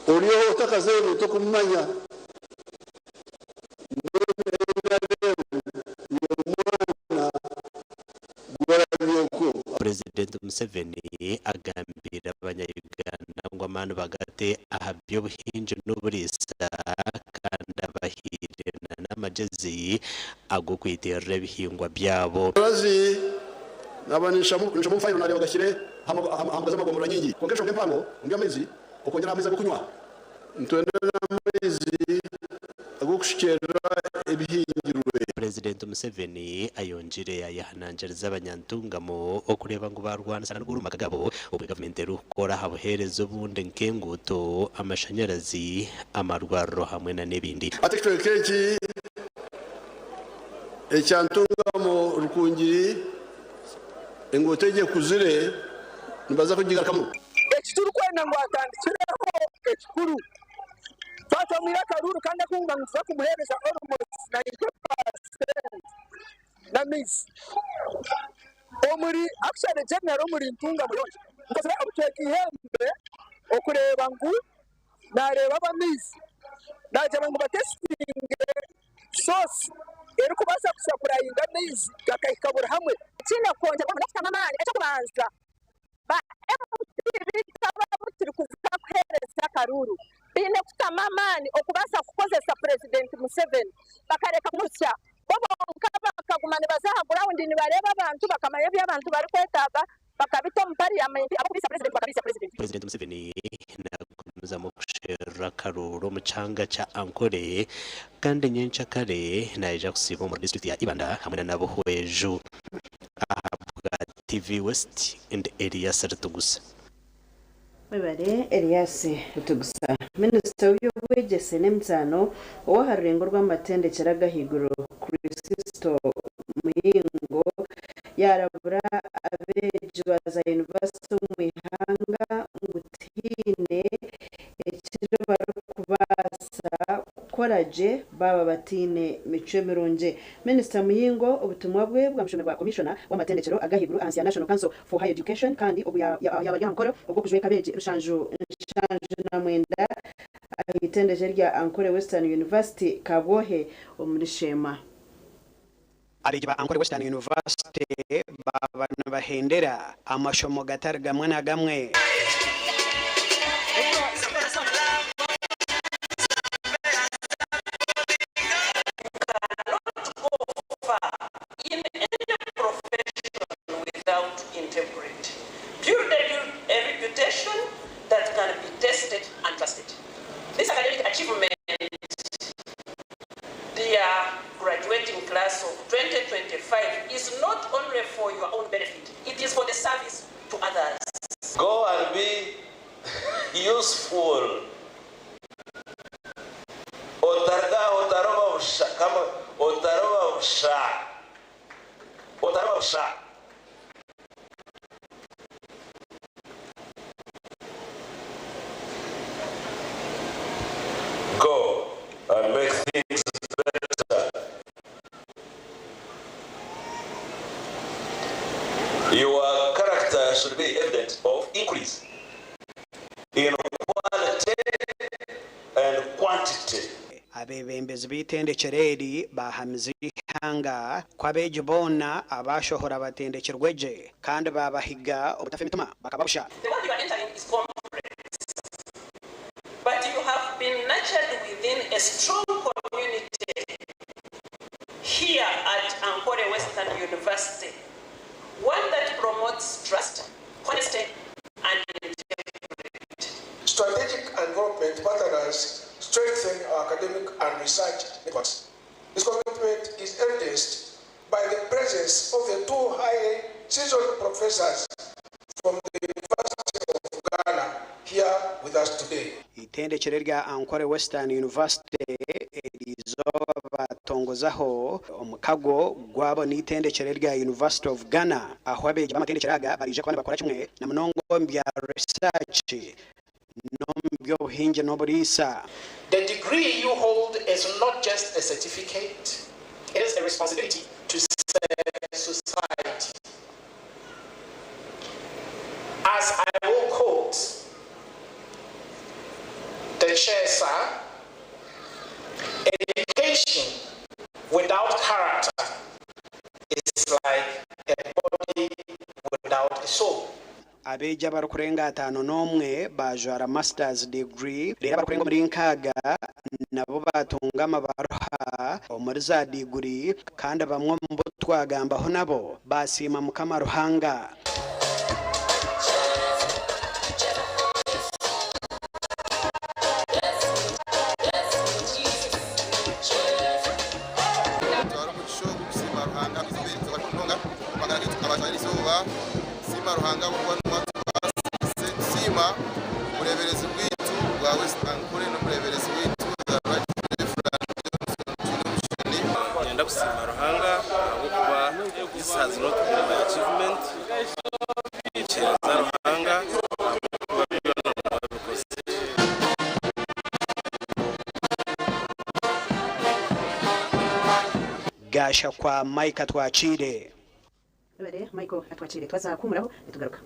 Ori otakazaire tokumumanya. Mbwenu NRM y'omwana gwarabyekwo. Purezidenti Museveni agambiire abanya-Uganda ngu amaani bagate aha by'obuhingi n'oburiisa kandi abahaire n'amagyezi ag'okwiterera ebihingwa byabo. Mbabazi naba ninshamu omu fayiro nareeba gahikire aha mbuga z'amagombolola nyingi kwonka enshonga empango omu by'amaizi okwongyera aha maizi ag'okunywa. Nitwenda n'amaizi ag'okushukyerera ebihingirwe. Purezidenti Museveni ayongiire yayehanangiriza abanyantungamo okureeba ngu barwanisa n'oguru maka gabo obwe gavumenti erikukora aha buheereza obundi nk'enguuto, amashanyarazi, amarwariro hamwe na n'ebindi. Hati ekicweka eki ekya Ntungamo Rukungiri enguuto egi ekuzire nibaza kugigarukamu. Eki turikwenda ngu atandikireho ekikuru, twatwamwire akaruuru kandi akunga ngu nituza kumuheereza almost 90% n'amaizi omuri actually general omuri Ntungamo yoona. Nkozire obucweka eihembe okureeba ngu nareeba ab'amaizi nagira ngu batesitinge source erikubaasa kusapurayinga amaizi gakahika buri hamwe. Kiine kwongyerwamu n'okutamu amaani. Eky'okubanza, ba MP beitu abu turikuza kuheereza akaruuru baine kutamu amaani okubaasa kukozesa Purezidenti Museveni bakareka kumurutsya. Bo bonka bakaguma nibaza aha gurawundi nibareeba abantu bakamanya ebi abantu barikwetaaga bakabita omu pariyamenti abarikubiisa Purezidenti bakabiisa Purezidenti. Purezidenti Museveni nagumizamu kusherura akaruuru omu kyanga kya Ankole kandi nyenkyakare naija kusiiba omuri disiturikiti ya Ibanda hamwe na Nabuhweju. Ahabwa TV West, ndi Elias Ritugusa. Mwebare Elias Ritugusa. Minisita w'eby'obwegyese n'emizaano ow'aha rurengo rw'amatendekyero ag'ahaiguru Christo Muyingo yaarabura abeegi ba za yunivasite omu ihanga ngu tihaine eki barikubaasa kukora gye baaba bataine micwe mirungi. Minisita Muyingo obutumwa bwe bwamushomerwa Komishona w'amatendekyero ag'ahaiguru ahansi ya National Council for Higher Education kandi obu yaaba ari aha mukoro ogw'okujweka abeegi 779 aha itendekyero rya Ankole Western University Kabwohe omuri Sheema. Abeegi ba Ankole Western University baaba nibahendera amashomo gatari gamwe na gamwe. Dear graduating class of 2025 is not only for your own benefit, it is for the service to others. Go and be useful. Otarga otaroba busha kama otaroba busha. Otaroba busha. Go and make things better. Your character should be evident of increase in quality and quantity. Abeebembezi b'eitendekyero eri baahamize eihanga ku abeegi boona abaashohora batendekirwe gye kandi baabahiga obutafa emitima bakaba busha. The world you are entering is complex, but you have been nurtured within a strong community here at Ankole Western University, one that promotes trust, honesty, and integrity. Strategic and development partners strengthen our academic and research networks. This commitment is evidenced by the presence of the two highly seasoned professors from the University of Ghana here with us today. Eitendekyero erya Ankole Western University eriizooba baatongozaho omukago gwabo n'eitendekyero erya University of Ghana ahu abeegi b'amatendekyero aga bariija kuba nibakora kimwe na munonga omu bya research n'omu by'obuhingi n'oburiisa. The degree you hold is not just a certificate, it is a responsibility to serve society. As I will quote the chair, sir, education without character is like a body without a soul. Abeegi abarikurenga 51 baajwara Masters degree reero abarikurenga omuri 60 nabo baatunga amabaruha omuri za diguri kandi bamwe omu bu twagambaho nabo baasiima Mukama Ruhanga. Twara omugisha ogu kusiima Ruhanga ahabw'eizooba eri munonga omu magara gaitu tukaba eriizooba kusiima Ruhanga ahabw'okuba niwe atubaasiise kusiima obureeberezi bwaitu bwa West Ankole n'omureeberezi waitu the Right Reverend Johnson Twinomushani. Niinyenda kusiima Ruhanga ahabw'okuba this has not been my achievement. Ninkyebaza Ruhanga ahabw'okuba byona niwe abikozire. Gasha kwa Mike Atwakiire. Webare Michael Atwakiire. Twaza kuhumuraho nitugaruka.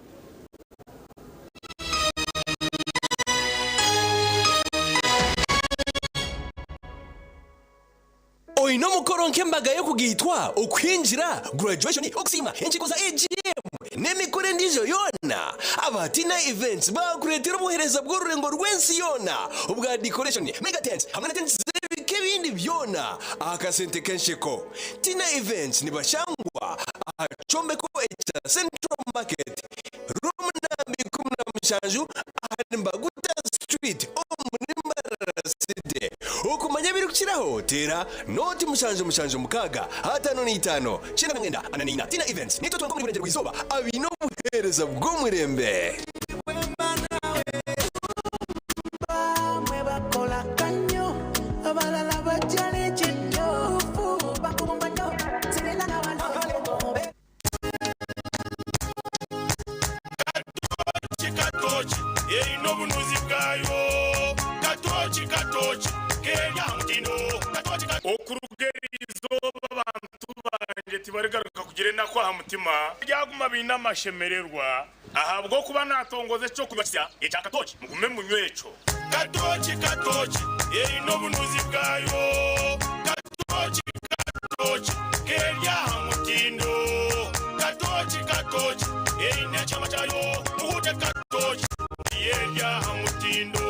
Oine omukoro nk'embaga y'okugaitwa, okuhingira, graduation, okusiima, enkiiko za AGM n'emikoro endiijo yoona? Aba Tina Events baakureetera obuheereza bw'orurengo rw'ensi yoona obwa decoration, mega tents hamwe na tents z'ebika ebindi byona aha kasente k'ensheko. Tina Events nibashangwa aha kyombeko ekya Central Market, room namba 17 ahari Mbaguta Street omuri Mbarara City. Okumanya ebirikukiraho teera nooti 776 55 99 44. Tina Events nitwe twenka omuri Burengyerwa Izooba abaine obuheereza bw'omurembe. Katoki katoki eine obunuzi bwayo Katoki katoki keri aha mutindo Katoki katoki. Okuruga eri izooba abantu bangye tibarigaruka kugira enaku aha mutima, baryaguma baine amashemererwa, ahabw'okuba naatongoza eky'okunywa kisya ekya katoki, mugume munywe ekyo. Katoki katoki eine obunuzi bwayo Katoki katoki keri aha mutindo Katoki katoki eine ekyoma kyayo Muhute katoki niyo eri aha mutindo.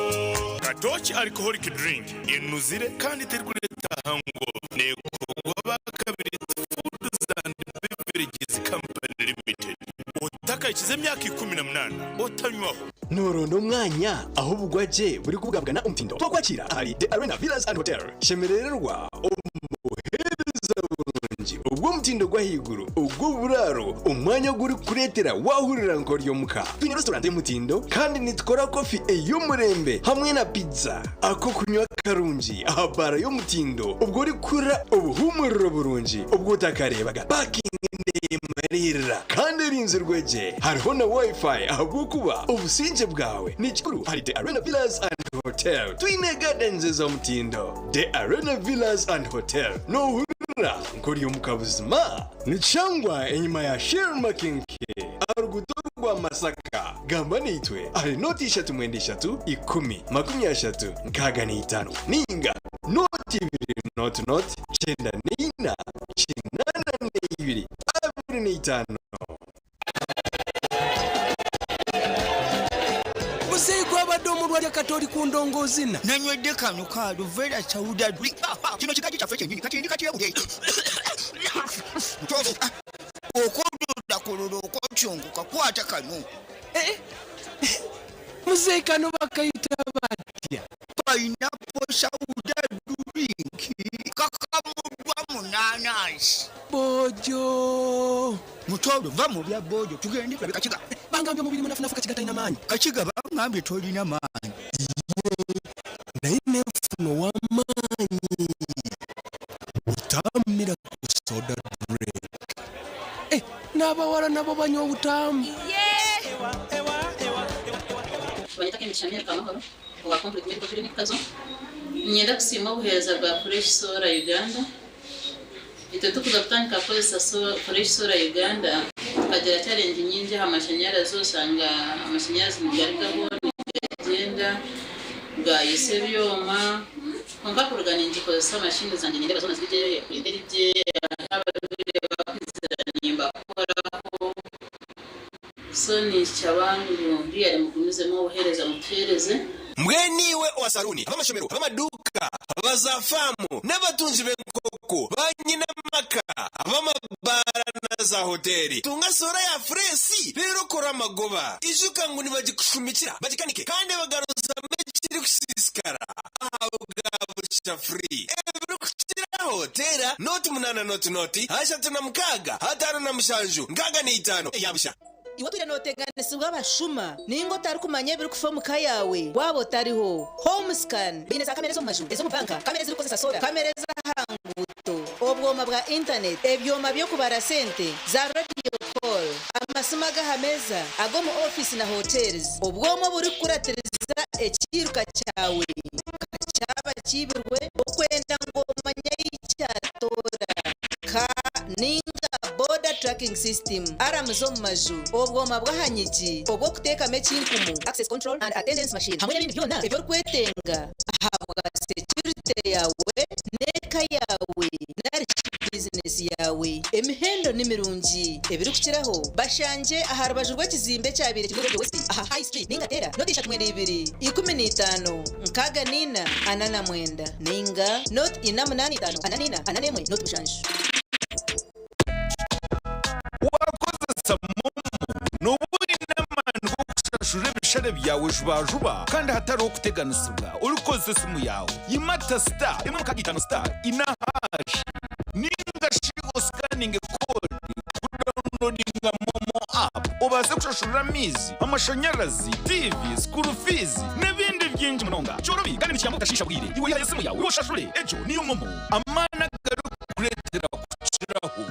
Katoki Alcoholic Drink enuzire kandi terikureeta hangover neekorwa aba Kabirizi Foods and Beverages Company Limited. Otakahikize emyaka 18 otanywaho. Nooronda omwanya ahu obugwagye burikubugabugana omutindo? Twakwakira ahari The Arena Villas and Hotel. Shemerererwa omu buheereza burungi obw'omutindo gw'ahaiguru ogw'oburaaro, omwanya ogurikukureetera waahurira nk'ori omuka. Twine restaurant y'omutindo kandi nitukora kofi ey'omurembe hamwe na pizza. Ak'okunywa karungi aha baara y'omutindo obwo orikuhurira obuhuumuriro burungi obu otakareebaga. Parking neemariirira kandi erinzirwe gye. Hariho na Wi-Fi ahabw'okuba obusingye bwawe ni kikuru ahari The Arena Villas and Hotel. Twine gardens ez'omutindo. The Arena Villas and Hotel. Noohurira nk'ori omuka buzima? Nikishangwa enyima ya Shell Makinke aha ruguuto rwa Masaka. Gamba naitwe ahari nooti ishatu mwenda ishatu ikumi makumi ashatu nkaaga na itaano nainga nooti ibiri nooti nooti kyenda na ina 82 25. Muzeeyi gwabadde omulwadde kati oli ku ndongoozina. Nanywedde kano ka Aluvera Sauda Drink. Kino kigajji kyaffe kyennyini kati ndi katyebule. Mutozo okododa kolola okotyongoka kwata kano. Eh, eh, muzeeyi kano bakayita batya? Pineapple Sauda Drink kakamuddwa mu naanansi. Boojo. Mutoolo va mu bya boojo tugende tulabe Kakiga. Bangambye omubiri munafunafu Kakiga talina maanyi. Kakiga bangambye tolina maanyi. Yee naye nenfuna ow'amaanyi. Otaamira ku soda drink. Eh, n'abawala nabo banywa obutaamu. Yee! Banyeta Kemigisha Mary Kamahoro. Owa Complete Medical Clinic Kazo. Niinyenda kusiima obuheereza bwa Fresh Solar Uganda. Itwe turikuza kutandika kukozesa Fresh Solar Uganda, tukagira challenge nyingi aha mashanyarazi oshanga amashanyarazi nigarugaho nigagyenda, gayosya ebyoma, kwonka kuruga ningikozesa mashini zangye nindeeba zoona ziri gye, eri gye, ahu abarwaire bakwizira nimbakoraho. So ninshaba ngu really mugumizemu obuheereza mutuheereze. Mbwenu iwe owa saluuni, ab'amashomero, ab'amaduuka, aba zaafaamu, n'abatungi b'enkoko, baanyinamaka, ab'amabaara na zaahoteeri, tunga soora ya fureesi reero okore amagoba. Ijuka ngu nibagikushumikira, bagikanike kandi bagaruzamu ekirikusiisikara ahabwa busha free. Ebirikukiraho teera nooti munaana nooti nooti 36 57 65 eya busha. Iwe otwire nooteganisibwa abashuma nainga otarikumanya ebirikufa omu ka yaawe waaba otariho? Home Scan baine za kamera ez'omu maju, ez'omu banka, kamera ezirikukozesa soora, kamera ez'aha nguuto, obwoma bwa intaneti, ebyoma by'okubara sente, za radio call, amasimu ag'aha meeza, ag'omu ofiisi na hotels, obwoma oburikukuratiriza ekiiruka kyawe nka kyaba kiibirwe, okwenda ngu omanye ahi kyatoora, ka nainga Border Tracking System, aramu z'omu maju, obwoma bw'aha nyigi obw'okuteekamu ekinkumu, access control and attendance machine, hamwe n'ebindi byona ebi orikwetenga ahabwa securite yaawe n'eka yaawe nari shi bizinesi yaawe. Emihendo ni mirungi. Ebirikukiraho, bashangye aha rubaju rw'ekizimbe ekyabaire kiri Radio West aha High Street nainga teera noti 32 15 64 49 nainga noti 4 8 5 44 41 noti 7. Waakozesa MoMo, nooba oine amaani g'okushashura ebishare byawe jubajuba kandi hatariho kuteganisibwa orikukozesa esimu yaawe. Yimata star emwe mukaaga itaano star ina hash ninga shi osikaninge koodi kudawunilodinga MoMo app obaase kushashurira amaizi, amashanyarazi, tiivi, school fees n'ebindi bingi munonga. Kyorobi kandi nikiyamba obutashiisha bwire. Iwe ihayo esimu yaawe oshashure. Egyo niyo MoMo, amaani agarikukureetera kukiraho.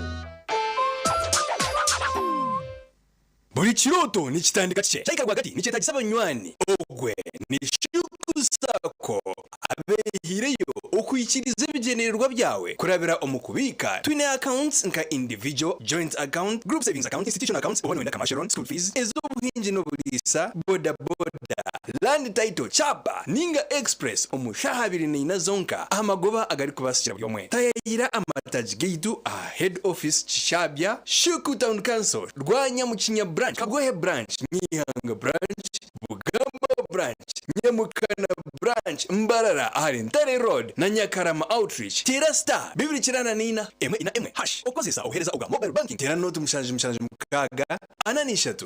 Buri kirooto nikitandika kikye, kyahika rwagati nikyetagisa abanywani. Ogwe ni Shuku Sacco abehaireyo okuhikiiriza ebigyendererwa byawe kurabira omu kubiika. Twine accounts nka individual, joint account, group savings account, institutional accounts oba noyenda commercial loan, school fees, ez'obuhingi n'oburiisa, boda boda, land title, chapa ninga express omu shaaha abiri naina zonka aha magoba agarikubaasikira buri omwe. Tayayira amataagi gaitu aha Head Office Kishabya, Shuku Town Council, Rwanyamukinya Branch, Kabwohe Branch, Nyihanga Branch, Bugamba Branch, Nyamukana Branch, Mbarara ahari Ntare Road na Nyakarama Outreach. Teera star 294 1 4 hash okukozesa obuheereza obwa mobile banking. Teera nooti 7 76 43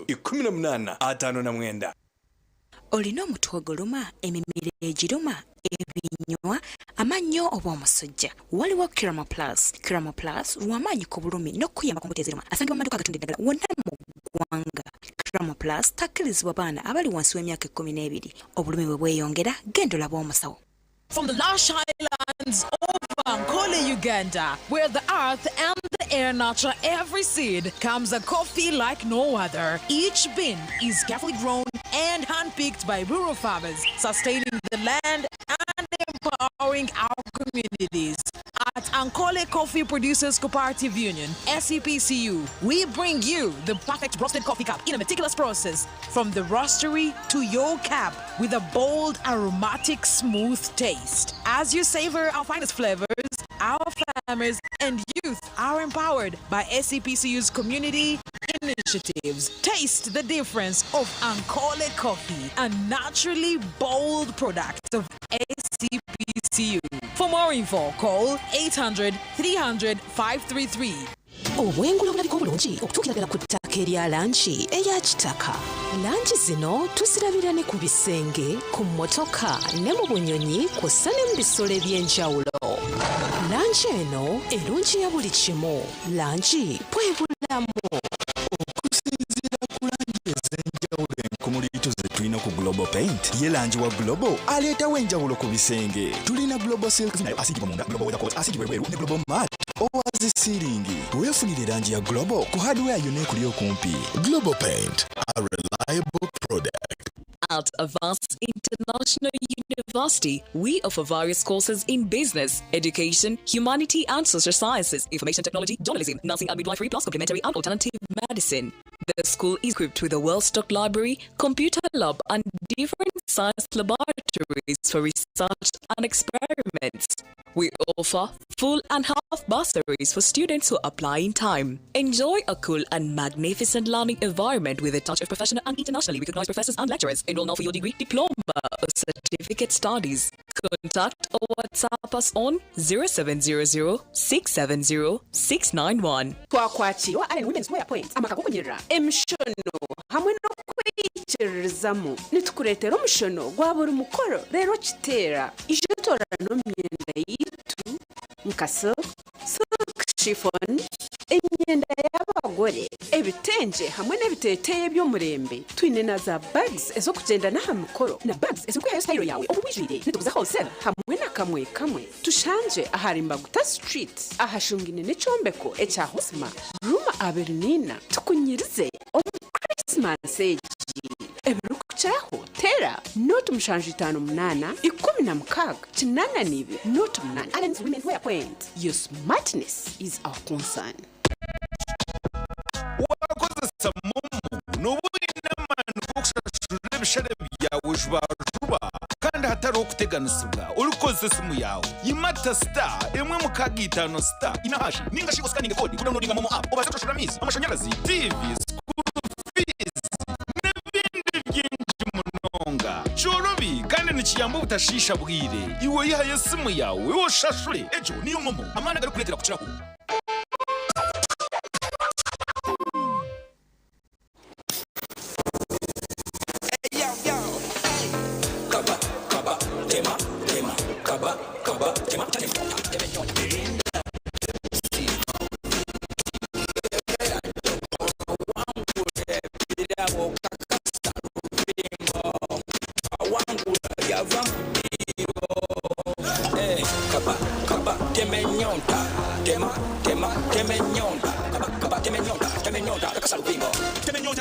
18 59. Olina omutwe oguluma, emimiro egiruma, ebinywa, amannyo oba omusujja? Waliwo Kiramo Plus. Kiramo Plus lw'amaanyi ku bulumi n'okukuyamba ku mbuto eziruma. Asangibwa mu maduuka agatunda eddagala wonna mu ggwanga. Kiramo Plus takkirizibwa baana abali wansi w'emyaka ekkumineebiri. Obulumi bwe bweyongera, genda olabe omusawo. From the lush highlands of Ankole, Uganda, where the earth and the air nurture every seed, comes a coffee like no other. Each bean is carefully grown and handpicked by rural farmers, sustaining the land and empowering our communities. At Ankole Coffee Producers Cooperative Union, SCPCU, we bring you the perfect roasted coffee cup in a meticulous process from the roastery to your cup with a bold, aromatic, smooth taste. As you savor our finest flavors, our farmers and youth are empowered by SCPCU's community initiatives. Taste the difference of Ankole Coffee, a naturally bold product of SCPCU. For more info, call 800 300 533. Obwengula obulabika obulungi okutuukira ddala ku ttaka erya langi eya kitaka. Langi zino tuzirabira ne ku bisenge, ku mmotoka ne mu bunyonyi kw'ossa ne mu bisolo eby'enjawulo. Langi eno erungiya buli kimu. Langi bwe bulamu. Okusinziira ku langi ez'enjawulo enkumuliitu ze tulina ku Global Paint, ye langi wa Global aleetawo enjawulo ku bisenge. Tulina Global Silk Vinyl asiigibwa munda, Global Weather Coat asiigibwa ebweru ne Global Matte owa zi siiringi. Weefunire langi ya Global ku hardware yonna ekuli okumpi. Global Paint, a reliable product. At Avance International University, we offer various courses in business, education, humanity and social sciences, information technology, journalism, nursing and midwifery, plus complementary and alternative medicine. The school is equipped with a well-stocked library, computer lab and different science laboratories for research and experiments. We offer full and half bursaries for students who apply in time. Enjoy a cool and magnificent learning environment with a touch of professional and internationally recognized professors and lecturers. Enroll now for your degree, diploma, or certificate studies. Contact or WhatsApp us on 0700 670 691. Twakwakirwa Allen Women's Wear Point amaka g'okunyirira emishono hamwe n'okwikiririzamu nitukureetera omushono gwa buri mukoro reero kiteera ija otoorane omu myenda yaitu nka silk, silk chiffon, emyenda y'abagore, ebitengye hamwe n'ebiteeteeyi eby'omurembe. Twine na za bags ez'okugyenda n'aha mikoro na bags ezirikwihayo sitayiro yaawe omu bwijwire. Nituguza wholesale hamwe na kamwe kamwe. Tushangye ahari Mbaguta Street ahashungaine n'ekyombeko ekya Hosma, room 24. Tukunyirize omu Christmas egi. Ebirikukiraho teera 0758 16 82 08. Allen's Women Wear Point, your smartness is our concern. Wakozesa MoMo nooba oine amaani g'okushashura ebishare byawe jubajuba kandi hatariho kuteganisibwa orikukozesa esimu yaawe. Yimata star emwe mukaaga itaano star ina hashi ninga shi osikaninge koodi kudawunilodinga MoMo app obaase kushashura amaizi, amashanyarazi, tiivi, school fees n'ebindi bingi munonga. Kyorobi kandi nikiyamba obutashiisha bwire. Iwe oyihayo esimu yaawe oshashure. Egyo niyo MoMo, amaani agarikukureetera kukiraho.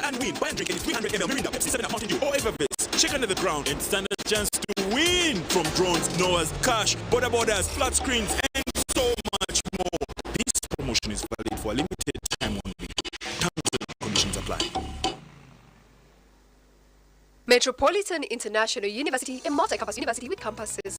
And win. Buy and drink any 300 ml Mirinda, Pepsi, 7 Up, Mountain Dew, or Evervest. Check under the ground and stand a chance to win from drones, Noahs, cash, border borders, flat screens, and so much more. This promotion is valid for a limited time only. Terms and conditions apply. Metropolitan International University, a multi-campus university with campuses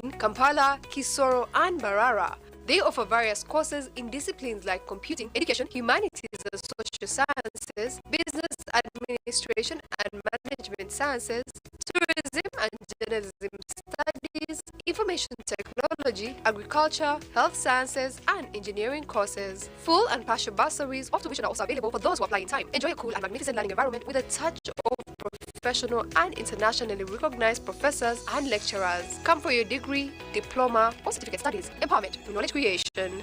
in Kampala, Kisoro, and Mbarara. They offer various courses in disciplines like computing, education, humanities and social sciences, business administration and management sciences, tourism and journalism studies, information technology, agriculture, health sciences, and engineering courses. Full and partial bursaries of tuition are also available for those who apply in time. Enjoy a cool and magnificent learning environment with a touch of professional and internationally recognized professors and lecturers. Come for your degree, diploma, or certificate studies. Empowerment through knowledge creation.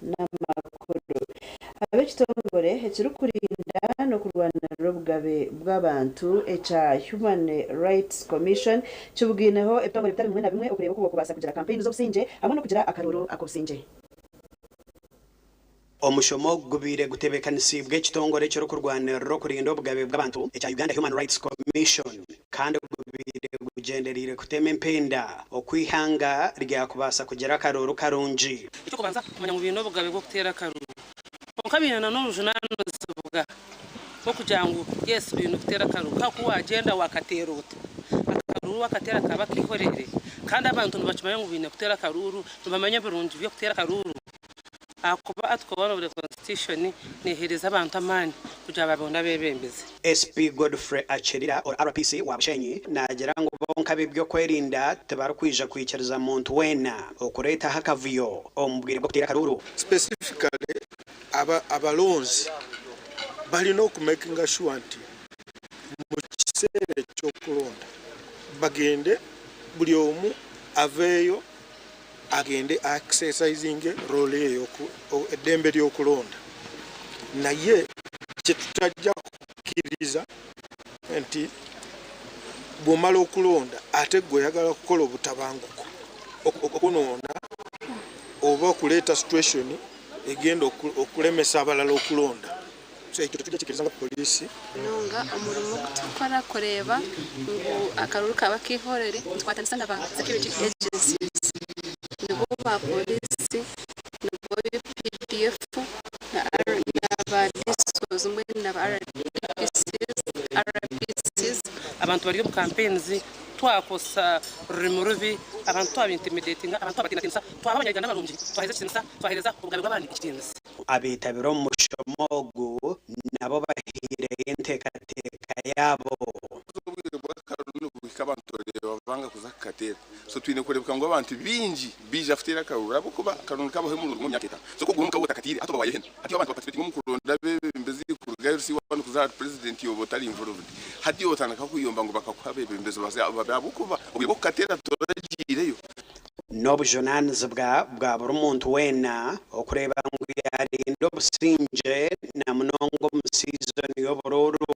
N'amakuru ab'ekitongore ekirikurinda n'okurwanirira obugabe bw'abantu ekya Human Rights Commission kibugaineho ebitongore bitari bimwe na bimwe okureeba oku bakubaasa kugira kampeyini z'obusingye hamwe n'okugira akaruuru ak'obusingye. Omushomo ogu gubaire gutebeekanisiibwe ekitongore ekirikurwanirira okurinda obugabe bw'abantu ekya Uganda Human Rights Commission kandi gubaire gugyendereire kutema empenda oku eihanga ryakubaasa kugira akaruuru karungi. Eky'okubanza kumanya ngu baine obugabe bw'okuteera akaruuru. Kwonka baine na n'obujunaanizibwa bw'okugira ngu yes baine kuteera akaruuru. Ka ku waagyenda waakateera ota? Akaruuru waakateera kaba ak'eihorere. Kandi abantu nibakimanya ngu baine kuteera akaruuru, nibamanya ebirungi by'okuteera akaruuru. Ahakuba Article 1 of the Constitution neeheereza abantu amaani kugira babeho n'abeebembezi. SP Godfrey Akirira ori RPC wa Bushenyi naagira ngu bo nk'ab'eby'okwerinda tibarikwija kwikiriza muntu weena okureetaho akavuyo omu bwire bw'okuteera akaruuru. Specifically abalonzi balina okumakinga sure nti mu kiseera eky'okulonda bagende buli omu aveeyo agende exercisinge role ye eddembe ly'okulonda naye kyetutajja kukkiriza nti bw'omala okulonda ate gwe oyagala kukola obutabanguko. okwonoona oba okuleeta situation egenda okulemesa abalala okulonda. So ekyo tetujja kikiriza nga poliisi. Munonga omurimo ogu turikukora kureeba ngu akaruru kaaba ak'eihoorere nitukwatanisa na ba security agencies nibo ba pooriisi, nibo UPDF na ba DISOs mbwenu na ba RPCs. Abantu bari omu campaigns twakozesa rurimi rubi, abantu twaba intimidatinga, abantu twabatiinatinisa, twaba abanyayuganda barungi, twaheereza ekitiinisa, twaheereza obugabe bw'abandi ekitiinisa. Abeetabire omu mushomo ogu nabo bahaireyo enteekateeka yaabo. Obwire bw'akaruru nibuhika abantu oreeba banga kuza kukateera. So twine kureebeka ngu abantu baingi baija kuteera akaruru ahabw'okuba akaruru nikabaho omurundi gumwe omu myaka etaano. So ku okuguma omuka waaba otakatiire hati oba waayehena. Hati abantu baparticipatinga omu kuronda abeebembezi kuruga LC one kuza ahari president oba otari involved. Hati iwe otandika kuyomba ngu bakakuha abeebembezi babi ahabw'okuba obwire bw'okukateera toragiireyo. N'obujunaanizibwa bwa buri muntu weena okureeba ngu yaarinda obusingye na munonga omu siizoni y'oburuuru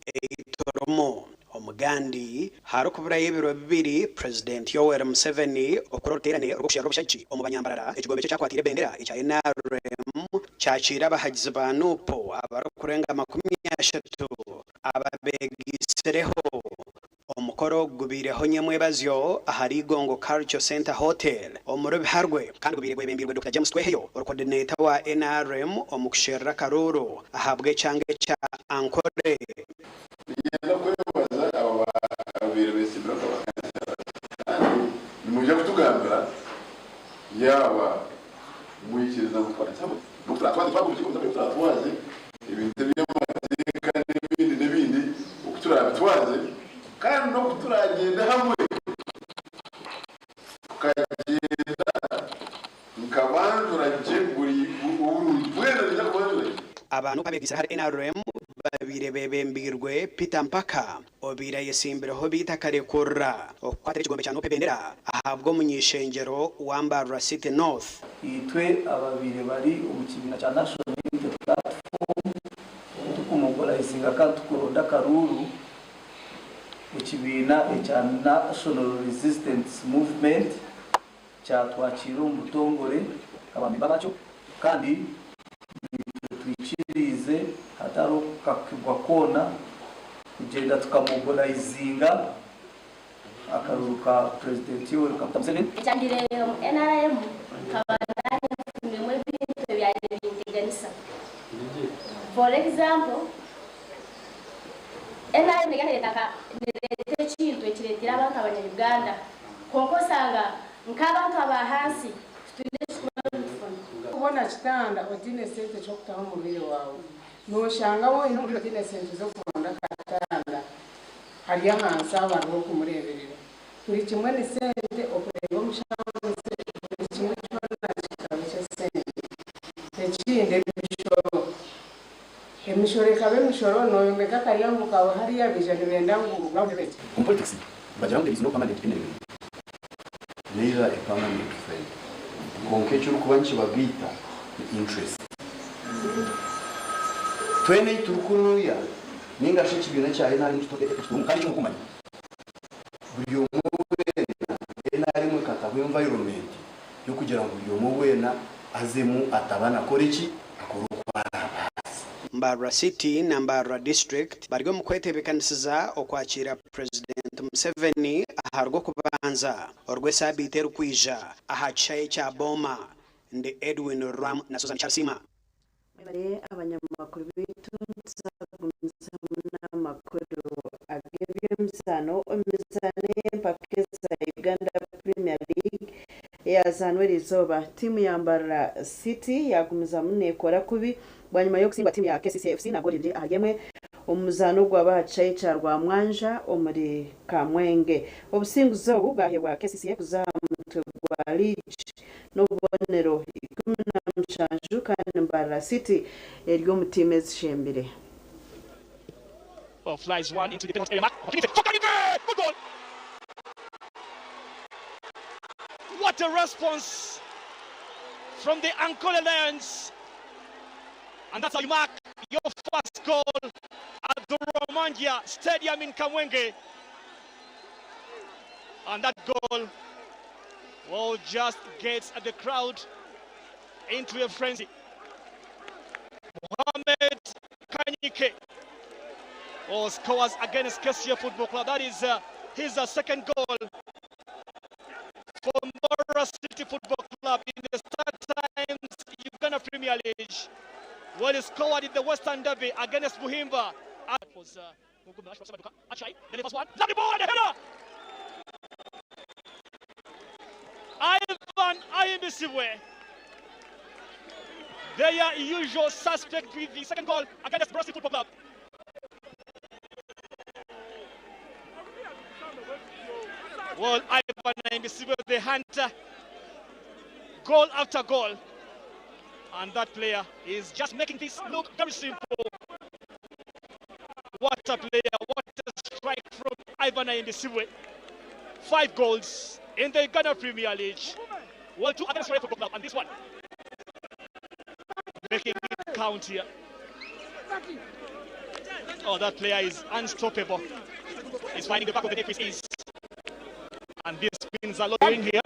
ei turimu. Omugandi, harikuburayo ebiro bibiri Purezidenti Yoweri Museveni okukora oruteerane rw'okusherura obushagiki omu banyambarara, ekigombe kye ekyakwatiire ebendera ekya NRM kyakiire abahagizi ba Nup abarikurenga 30 ababeegaitsireho. Omukoro ogu gubaireho nyamwebazyo ahari Igongo Culture Centre Hotel omuri Biharwe kandi gubaire gwebembeirwe Dokita James Tweheyo, ori coordinator wa nrm omu kusherura akaruuru ahabw'ekyanga ekya Ankole. Niinyenda kwebaza abo ababaire betsimbire nka ba councillors kandi nimwija kutugambira yaaba mwikiriza ngu tukwatanise hamwe n'oku turatwaze twaba omu rukiiko oku turatwaze ebintu eby'amateeka n'ebindi n'ebindi oku turaabitwaze kandi n'oku turagyende hamwe tukagyenda nkabanjura gye buri oburungi bwena niinyija kubanjura gye. Abantu abeegaitsire ahari nrm babaire beebembeirwe Peter Mpaka obaire ayesimbireho beitu akarekurira okukwatira ekigombe kya Nup ebendera ahabw'omuny'eishengyero wa Mbarara City North. Itwe ababaire bari omu kibiina kya National Unity Platform tukumobilizinga kandi tukuronda akaruuru, ekibiina ekya National Resistance Movement kyatwakiira omu butongore nka bamemba bakyo kandi naitwe twikiriize hatariho kukakibwa kwona kugyenda tukamobilizinga akaruru ka Purezidenti Yoweri Kaguta Museveni. Ekyangireyo omu nrm nkaba naayefuniremu ebintu ebyabaire nibinteganisa. For example, nrm negenda nereeta nka nereeta ekintu ekireetire abantu abanya Uganda kwonka osanga nk'abantu aba hansi titwine ekitukuba nitufuna. Kubona kitanda otiine sente ky'okutaho omurwaire waawe, noshanga waaba oine omurwaire otiine sente z'okuronda akatanda Ari ahansi aho hariho okumureeberera. Buri kimwe ni sente, okureeba omushaho ni sente, buri kimwe kyona kikaba eky'esente. Ekindi emishoro. Emishoro ekaba emishoro, nooyombeka akaryango kaawe hariya baija nibenda ngu bahure gye. Omu politics nibagira ngu there is no permanent enemy neither a permanent friend kwonka ekirikuba nikibagaita ni interest. Twena ei turi kunuya Ninga shi ekibiina ekya nrm kiturumu kandi ekimurikumanya buri omwe weena nrm ekataho environment yokugira ngu buri omwe weena azemu atabe anakore ki akore oku arabaase. Mbarara City na Mbarara District bari omu kwetebekanisiza okwakiira Purezidenti Museveni aha Rwokubanza orw'esaabiiti erikwija aha kishaayi kya Boma. Ndi Edwin Ruramu na Susan Kyarisiima. Mwebare abanyamakuru baitu nituzagumizamu n'amakuru ag'eby'emizaano omu mizaano ey'empaka eza Uganda Premier League eyazaanwa eriizooba. Tiimu ya Mbarara City yagumizamu neekora kubi bwanyima y'okusingwa tiimu ya KCCA FC na goolo ibiri ahari emwe omu muzaano ogwaba aha kishaayi kya Rwamwanja omuri Kamwenge. Obusinguzi obu bwaheebwa KCCA kuza aha mutwe gwa liigi n'obubonero 17 kandi Mbarara City eri omu tiimu ezishembire. Well, flies one into the penalty area. Mark, opportunity for Karibe! Good goal! What a response from the Ankole Lions. And that's how you mark your first goal at the Romangia Stadium in Kamwenge. And that goal Well, just gets the crowd into a frenzy. Mohamed Kanyike well, scores against KCCA Football Club. That is his second goal for Mbarara City Football Club in the StarTimes Uganda Premier League. Well, he scored in the Western Derby against Buhimba. That was Achai, delivers one. Lovely ball and a header! Ivan Ayimbisibwe, their usual suspect with the second goal against Mbarara City Football Club. Well, Ivan Ayimbisibwe, the hunter, goal after goal. And that player is just making this look very simple. What a player, what a strike from Ivan Ayimbisibwe. 5 goals in the Uganda Premier League. Well, 2 against Football Club, and this one making it count here. Oh, that player is unstoppable. He's finding the back of the net with ease. And this means a lot in here.